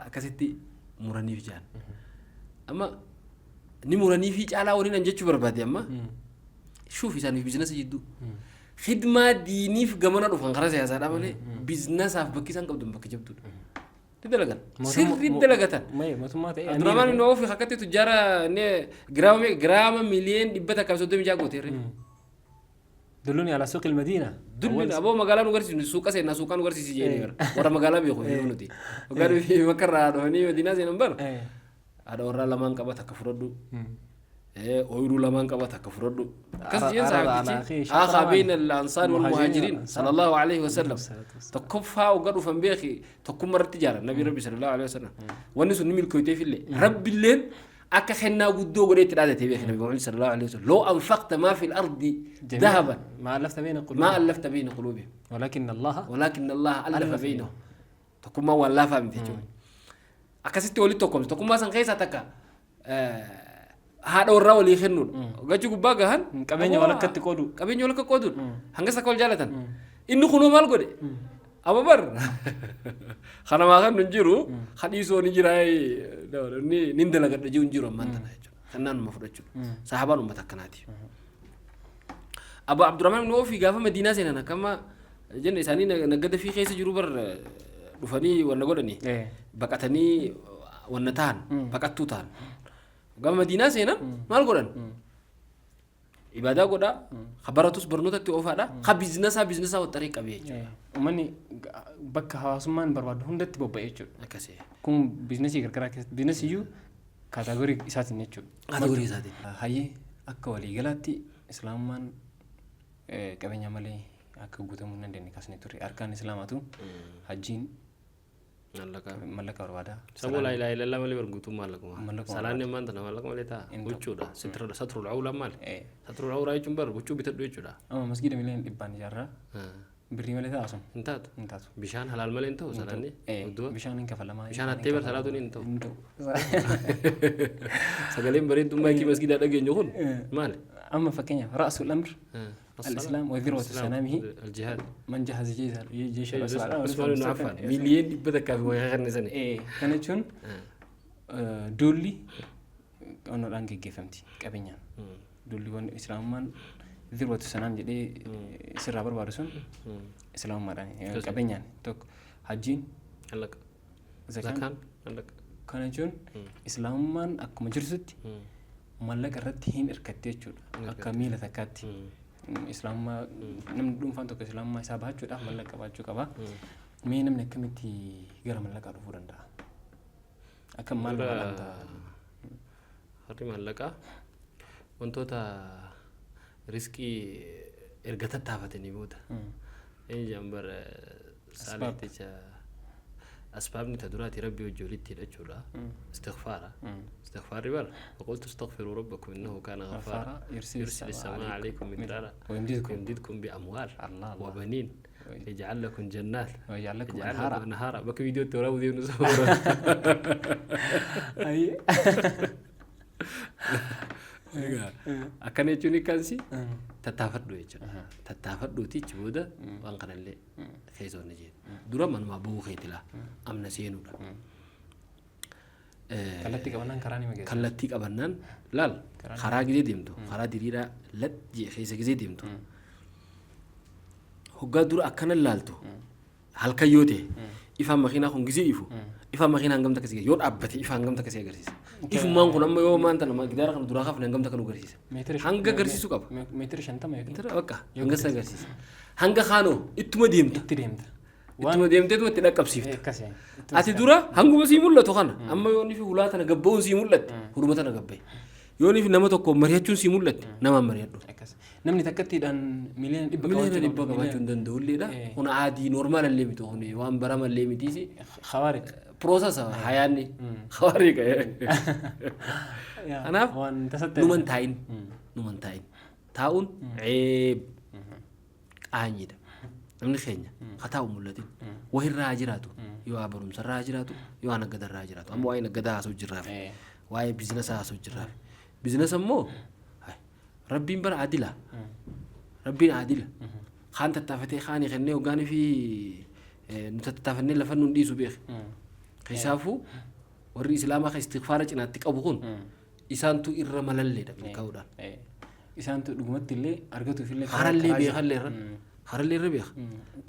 akkasitti muraniif jedhan. Amma ni muranii fi caalaa waliin an jechuu barbaade amma shuuf isaaniif business jidduu. Khidmaa diiniif gamana dhufan karaa siyaasaadhaa malee business aaf bakki isaan qabdan bakka jabduudha. Ni dalagan. Sirri dalagatan. Mootummaa ta'e. Abdurrahmaan ibn Awf akkatti tujjaara inni giraama 136,000,000 goote. دلوني على سوق المدينة. Dulli aboo magaalaa nu garsiisu suuqa seenaa suuqaa nu garsiisi jedhanii bara. Warra magaalaa beeku yeroo nuti. Waggaa fi bakka dhufanii Madiinaa seenan bara. Haadha warraa lamaan qaba takka fudhadhu. Ooyiruu lamaan qaba takka fudhadhu. Akkas jeen sahaabtichi. Aakaa beeyna al-ansaar wal muhaajiriin sallallahu alaihi wasallam. Tokkoffaa waggaa dhufan beeki tokkummaa irratti ijaaran nabi rabbi sallallahu alaihi wasallam. Wanni sun ni milkooyteefillee rabbilleen akka kennaa guddoo godhee itti dhaadatee beeki nabi Muhammad sallallahu alaihi wasallam. Loo anfaqta maa fi al-ardi dhahaban. ما ألفت بين قلوبهم. ما ألفت بين قلوبهم. ولكن الله ولكن الله ألف بينهم. Tokkummaa waan laafaa miti jechuudha. Akkasitti walitti tokkomse tokkummaa san keessaa takka haadha warraa walii kennuudha. Gachi gubbaa gahan qabeenya walakkatti qoodu. Qabeenya walakka qooduudha. Hanga sakka wal jaalatan. Inni kunuu maal godhe? Amma bar kanamaa kan hin jiru hadhiisoo ni jira ni dalagadha jiru hin jiru ammaan tana jechuudha. Kennaan numa fudhachuudha. Sahabaan uummata akkanaati. Abu Abdurrahmaan ibn Awf gaafa Madiinaa seenan akkama jenne isaanii naggada fi keessa jiru bar dhufanii wanna godhanii baqatanii wanna ta'an baqattuu ta'an. Gaafa Madiinaa seenan maal godhan? Ibaadaa godhaa, ka baratus barnootatti oofaadha, ka biizinasaa biizinasaa waxxaree qabee jechuudha. Uummanni bakka hawaasummaan barbaadu hundatti bobba'ee jechuudha. Akkasii. Kun biizinasii gargaraa keessatti biizinasii iyyuu category isaatiin jechuudha. Category isaatiin. Hayyee akka waliigalaatti islaamummaan qabeenya malee akka guutamuu hin dandeenye kaasnee turre. Arkaan islaamaatu hajjiin mallaqa barbaada. Saboo laa ilaaha illallah malee bar guutuun maallaquma. Maallaquma. Salaanni ammaan tana maallaqa malee ta'a. Huccuudha. Satrul awraa maali? Satrul awraa jechuun bar huccuu bitadhu jechuudha. Amma masgiida 100,000,000 ijaarraa birrii malee ta'a sun. Hin taatu. Hin taatu. Bishaan halaal malee hin ta'u salaanni. Bishaan hin kafalamaa. Bishaan hattee bar salaatuun hin ta'u. Hin ta'u. Sagaleen bareeddummaa kii masgiidaa dhageenyu kun maali? Amma fakkeenyaaf ra'sul amr الإسلام وذروة سنامه الجهاد من جهز جيش الأسرى عثمان بن عفان 100,000,000 fi wayii kan isani. Kana jechuun duulli qonnoodhaan geggeeffamti qabeenyaan. Duulli wanni islaamummaan ذروة سنام jedhee sirraa barbaadu sun islaamummaadhaan qabeenyaan tokko hajjiin Mallaqa. zakaan Mallaqa. Kana jechuun islaamummaan akkuma jirtutti mallaqa irratti hin hirkatte jechuudha. Akka miila takkaatti. Islaamummaa namni dhuunfaan tokko islaamummaa isaa bahachuudhaaf mallaqa qabaachuu qaba. Mee namni akkamitti gara mallaqaa dhufuu danda'a? Akka maal barbaada? Harri mallaqaa wantoota riskii erga tattaafatanii booda. Inni jambar saaliticha asbaabni ta duraati rabbi wajji walitti hidhachuudha. Istighfaara. Istighfaarri bara وقلت استغفروا ربكم إنه كان غفارا يرسل يرسل السماء عليكم مدرارا ويمددكم ويمددكم بأموال الله الله وبنين يجعل لكم جنات ويجعل لكم يجعل أنهارا لكم أنهارا بك فيديو التوراة ودي نصور. أي. Akkana jechuun akkansi tattaafadhu jechuudha. Tattaafadhuuti achi booda waan kanallee keessoonni jedhu. Dura manumaa bu'uu keetilaa amna seenuudha. Kallattii qabannaan karaa ni mageessa. Kallattii qabannaan laal karaa gizee deemtu karaa diriiraa lat jee keessa gizee deemtu. Hoggaa dura akkana laaltu halkan yoo ta'e ifaan makiinaa kun gizee ifu ifaan makiinaa hangam takka si yoo dhaabbate ifaan hangam takka si agarsiisa. Ifummaan kun amma yoo maan tana gidaara kana duraa kaafne hangam takka nu agarsiisa. Hanga agarsiisuu qaba. 50 meetira yookiin. Meetira bakka hanga si agarsiisa. Hanga kaanoo ittuma deemta. Itti deemta. Ittuma deemteetuma itti dhaqqabsiifta. Akkasii. Ati dura hanguma sii mul'atu kana amma yoo inni fi hulaa tana gabba'uun sii mul'atte huluma tana gabba'i. Yoo inni fi nama tokko mari'achuun sii mul'atte namaan mari'adhu. Akkas. Namni takkattiidhaan 100,000,000 100,000,000 qabaachuu hin danda'ulleedha. Kun aadii noormaalallee miti kun waan baramallee mitiisi. Khawaarik. Piroosasa hayaanni. Khawaarik. Kanaaf numan taa'in. Numan taa'in. Taa'uun ceeb qaanyiidha. Namni keenya haa taa'u mul'atin. Wahirraa haa jiraatu. Yoo haa barumsarraa haa jiraatu. Yoo haa naggadarraa haa jiraatu. Amma waa'ee naggadaa haasa'u jirraaf. Waa'ee biizinasa haasa'u jirraaf. Biizinasa immoo rabbiin bara adila. Rabbiin adila. Kaan tattaafatee kaanii kennee hoggaanii fi nu tattaafannee lafa nu dhiisu beek. Keessaafuu warri islaamaa kan istighfaara cinaatti qabu kun isaantu irra malalleedha milkaa'uudhaan. Isaantu dhugumatti illee argatuuf illee Harallee beekallee irra. Harallee irra beeka.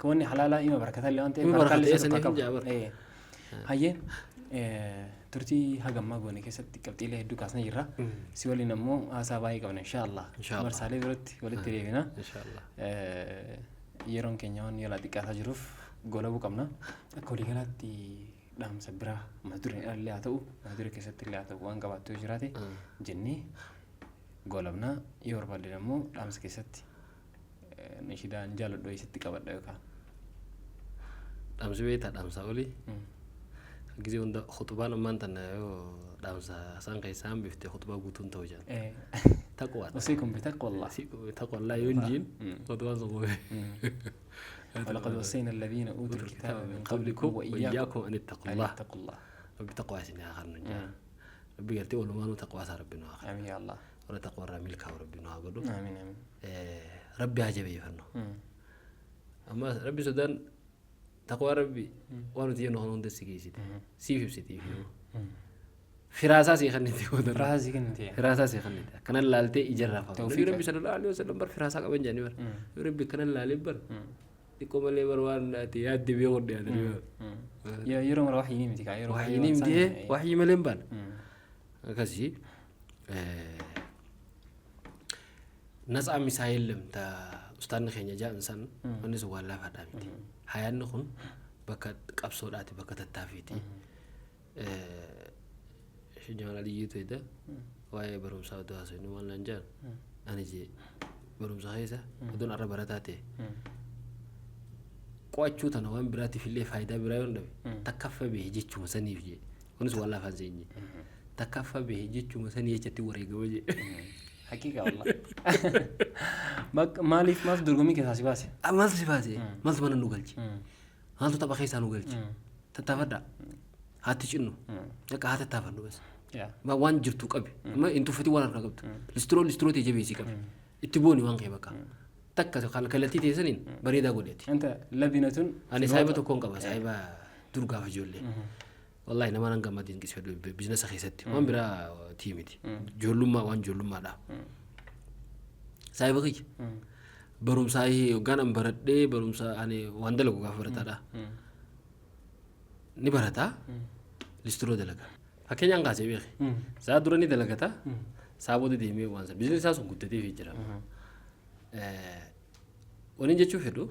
Wanni halaalaa ima barakatallee waan ta'eef Ima barakaallee barakatee isa saniif tokko hin qaba. jaa bara. Hayyee, turtii hagammaa goone keessatti qabxiilee hedduu kaasnee jirra. Si waliin ammoo haasaa baay'ee qabna, inshaallah. Inshaallah. Marsaalee biratti walitti deebina. Inshaallah. Yeroon keenya waan yaalaa xiqqaataa jiruuf golabuu qabna. Akka waliigalaatti dhaamsa biraa mata dureen alallee haa ta'u, mata duree keessatti illee haa ta'u, waan qabaattu yoo jiraate jennee golabna. Yoo barbaadde ammoo dhaamsa keessatti nashidaan jaaladhu eessatti qabadha yookaan. Dhaamsi beektaa, dhaamsaa olii. Gisee hunda khutbaan ammaan tana yoo dhaamsa isaan keessaa hambifte khutbaa guutuun ta'u jaan. Taqwaadha. أوصيكم بتقوى الله. Taqwallaa yoo hin jiin khutbaan sun qofe. ولقد وصينا الذين أوتوا الكتاب من قبلكم قبلكم وإياكم وإياكم أن اتقوا أن الله. اتقوا الله. Rabbi taqwaa isin haa kennu jaa. Rabbi gartee walumaanuu taqwaa isaa Rabbi nu haa kennu. آمين يا الله. Warra taqwaa irraa milkaa'u Rabbi nu haa godhu. آمين آمين. Rabbi haa jabeeffannu. Amma Rabbi sodaan taqwaa Rabbi waan nuti jennu kan hunda si geessite. Siif ibsitiif yoo. Firaasaa sii kennite boodarra. Firaasaa sii kennite. Firaasaa sii kennite. Akkanan laaltee ijarraa fa'a. Tawfiiqa. Rabbi sallallahu alaihi wasallam bar firaasaa qaban jedhanii bar. Rabbi akkanan laalee bar. Xiqqoo malee bar waan ati yaadde beekuu dhiyaatanii bar. Yeroo mara waxyii miti kaa yeroo Waxyii miti, waxyii malee hin baane. Akkasii natsaa misaayil ta ustaanni keenya ja'an san wanni sun waan laafaadhaa miti. Hayaanni kun bakka qabsoodhaati, bakka tattaaffiiti. Jamal Aliyyiitu eda waa'ee barumsaa odoo haasofnu waan naan jedhan, ani jee barumsa keessa odoon arra barataa ta'e qo'achuu tana waan biraatiif illee faayidaa biraa yoo dhabe takkaffa bahe jechuma saniif jee, kunis waan laafaan seenye takkaffa bahe jechuma sanii jechatti wareegama jee. Haqiiqa wallah. Maaliif maaltu dorgommii keessaa si baase? Maaltu si baase? Maaltu mana nu galche? Maaltu tapha keessaa nu galche? Tattaafadhaa. Haatti cinnu. Akka haa tattaafannu bas. Waan jirtu qabi. Amma hin tuffatin waan harkaa qabdu. Listiroo listiroo ta'e jabeessii qabi. Itti booni waan kee bakka. Takka kallattii teessaniin bareedaa godheeti. Anta labinatun. Ani saahiba tokkoon qaba, saahiba dur gaafa ijoollee. Wallahi nama nan gammadii dinqisiifadhu biizinasa keessatti. Waan biraa tii miti. Ijoollummaa waan ijoollummaadha. Saahiba kiyya. Barumsaa hoggaan an baradhee barumsa ani waan dalagu gaafa barataadha. Ni barataa, listiroo dalaga. Fakkeenyaan kaasee beeke. Saa dura ni dalagata. Saa booda deemee waan sana biizinasii isaa sun guddatee fi jira. Wani jechuu fedhu,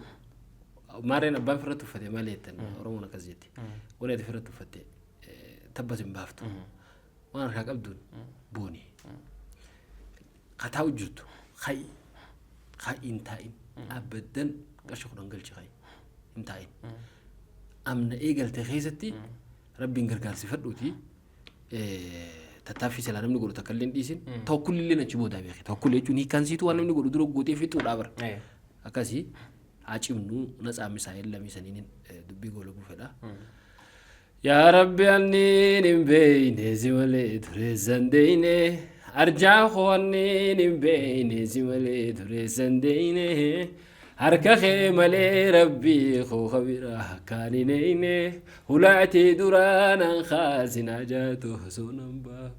maarreen abbaan firratti uffate maali jettan, Oromoon akkas jetti. Wani ati firratti uffatte tabbas hin baaftu. Waan harkaa qabduun booni. Kataa'u jirtu ka'i ka'i, hin taa'in, abaddan qarshii 10 galchi, ka'i, hin taa'in. Amna eegalte keessatti Rabbiin gargaarsifadhuuti tattaaffii silaa namni godhu takka illee hin dhiisin. Tawakkulli illee achi boodaa beeke. Tawakkulli jechuun hiikkaan siitu waan namni godhu dura gootee fixuudhaa bara. Akkasii haa cimnu, natsaa misaa'el lamii saniin dubbii goolabuu fedha. Yaa Rabbi, anniin hin beeyne si malee dureessan deeyne, arjaa koo anniin hin beeyne si malee dureessan deeyne, harka kee malee Rabbii koo kabira akkaan hin eeyne, hulaatii duraanan kaasin hajaatu osoo nan baaf.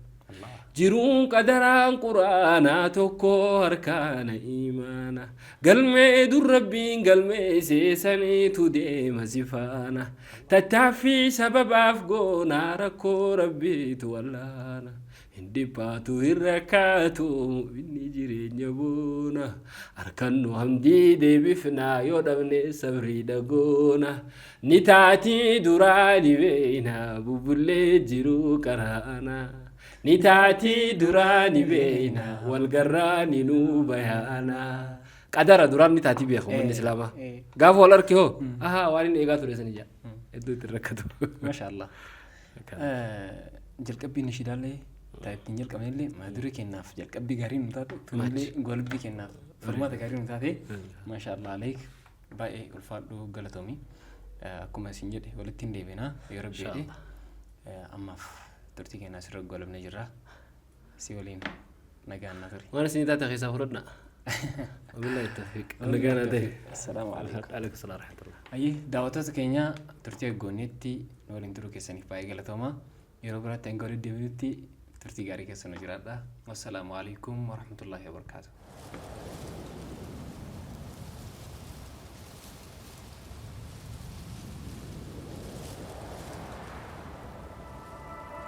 Jiruun qadaraan quraanaa tokko harkaana imaana galmee dur Rabbiin galmeessee saniitu deema si faana, tattaaffii sababaaf goonaa rakkoo Rabbiitu wallaana, hin dhiphaatu hin rakkaatu mu'minni jireenya boona, harkannu hamdii deebifnaa yoo dhabne sabriidha goona, ni taatii duraa ni beeyna bubbullee jiruu qaraana, ni taatii duraa ni beeyna walgarraa ni nuu bayaana. Qadara duraan ni taatii beeku manni islaamaa gaafa wal arke hoo ahaa waan inni eegaa ture sani jaa hedduu itti rakkatu. Masha Allah. Jalqabbii nashidaallee taa ittiin jalqabnellee mata duree kennaaf jalqabbii gaarii nu taate, tunillee golbii kennaaf furmaata gaarii nu taate. Masha Allah aleek, baay'ee ulfaadhu, galatoomi. Akkuma isin jedhe walitti hin deebinaa yoo Rabbi jedhe. Ammaaf turtii kennaa sirra golabnee jirra. Si waliin nagaan na ture. Waan isinii taate keessaa fudhadha. Wabillahi tawfiiq. Nagaan haa ta'e. Assalaamu alaikum. Alaikum salaam rahmatullah. Ayyee, daawwattoota keenya, turtii eeggoonneetti nu waliin turuu keessaniif baay'ee galatooma. Yeroo biraatti hanga walitti deebinutti turtii gaarii keessa nu jiraadha. Wassalaamu alaikum warahmatullaahi wabarakaatuh.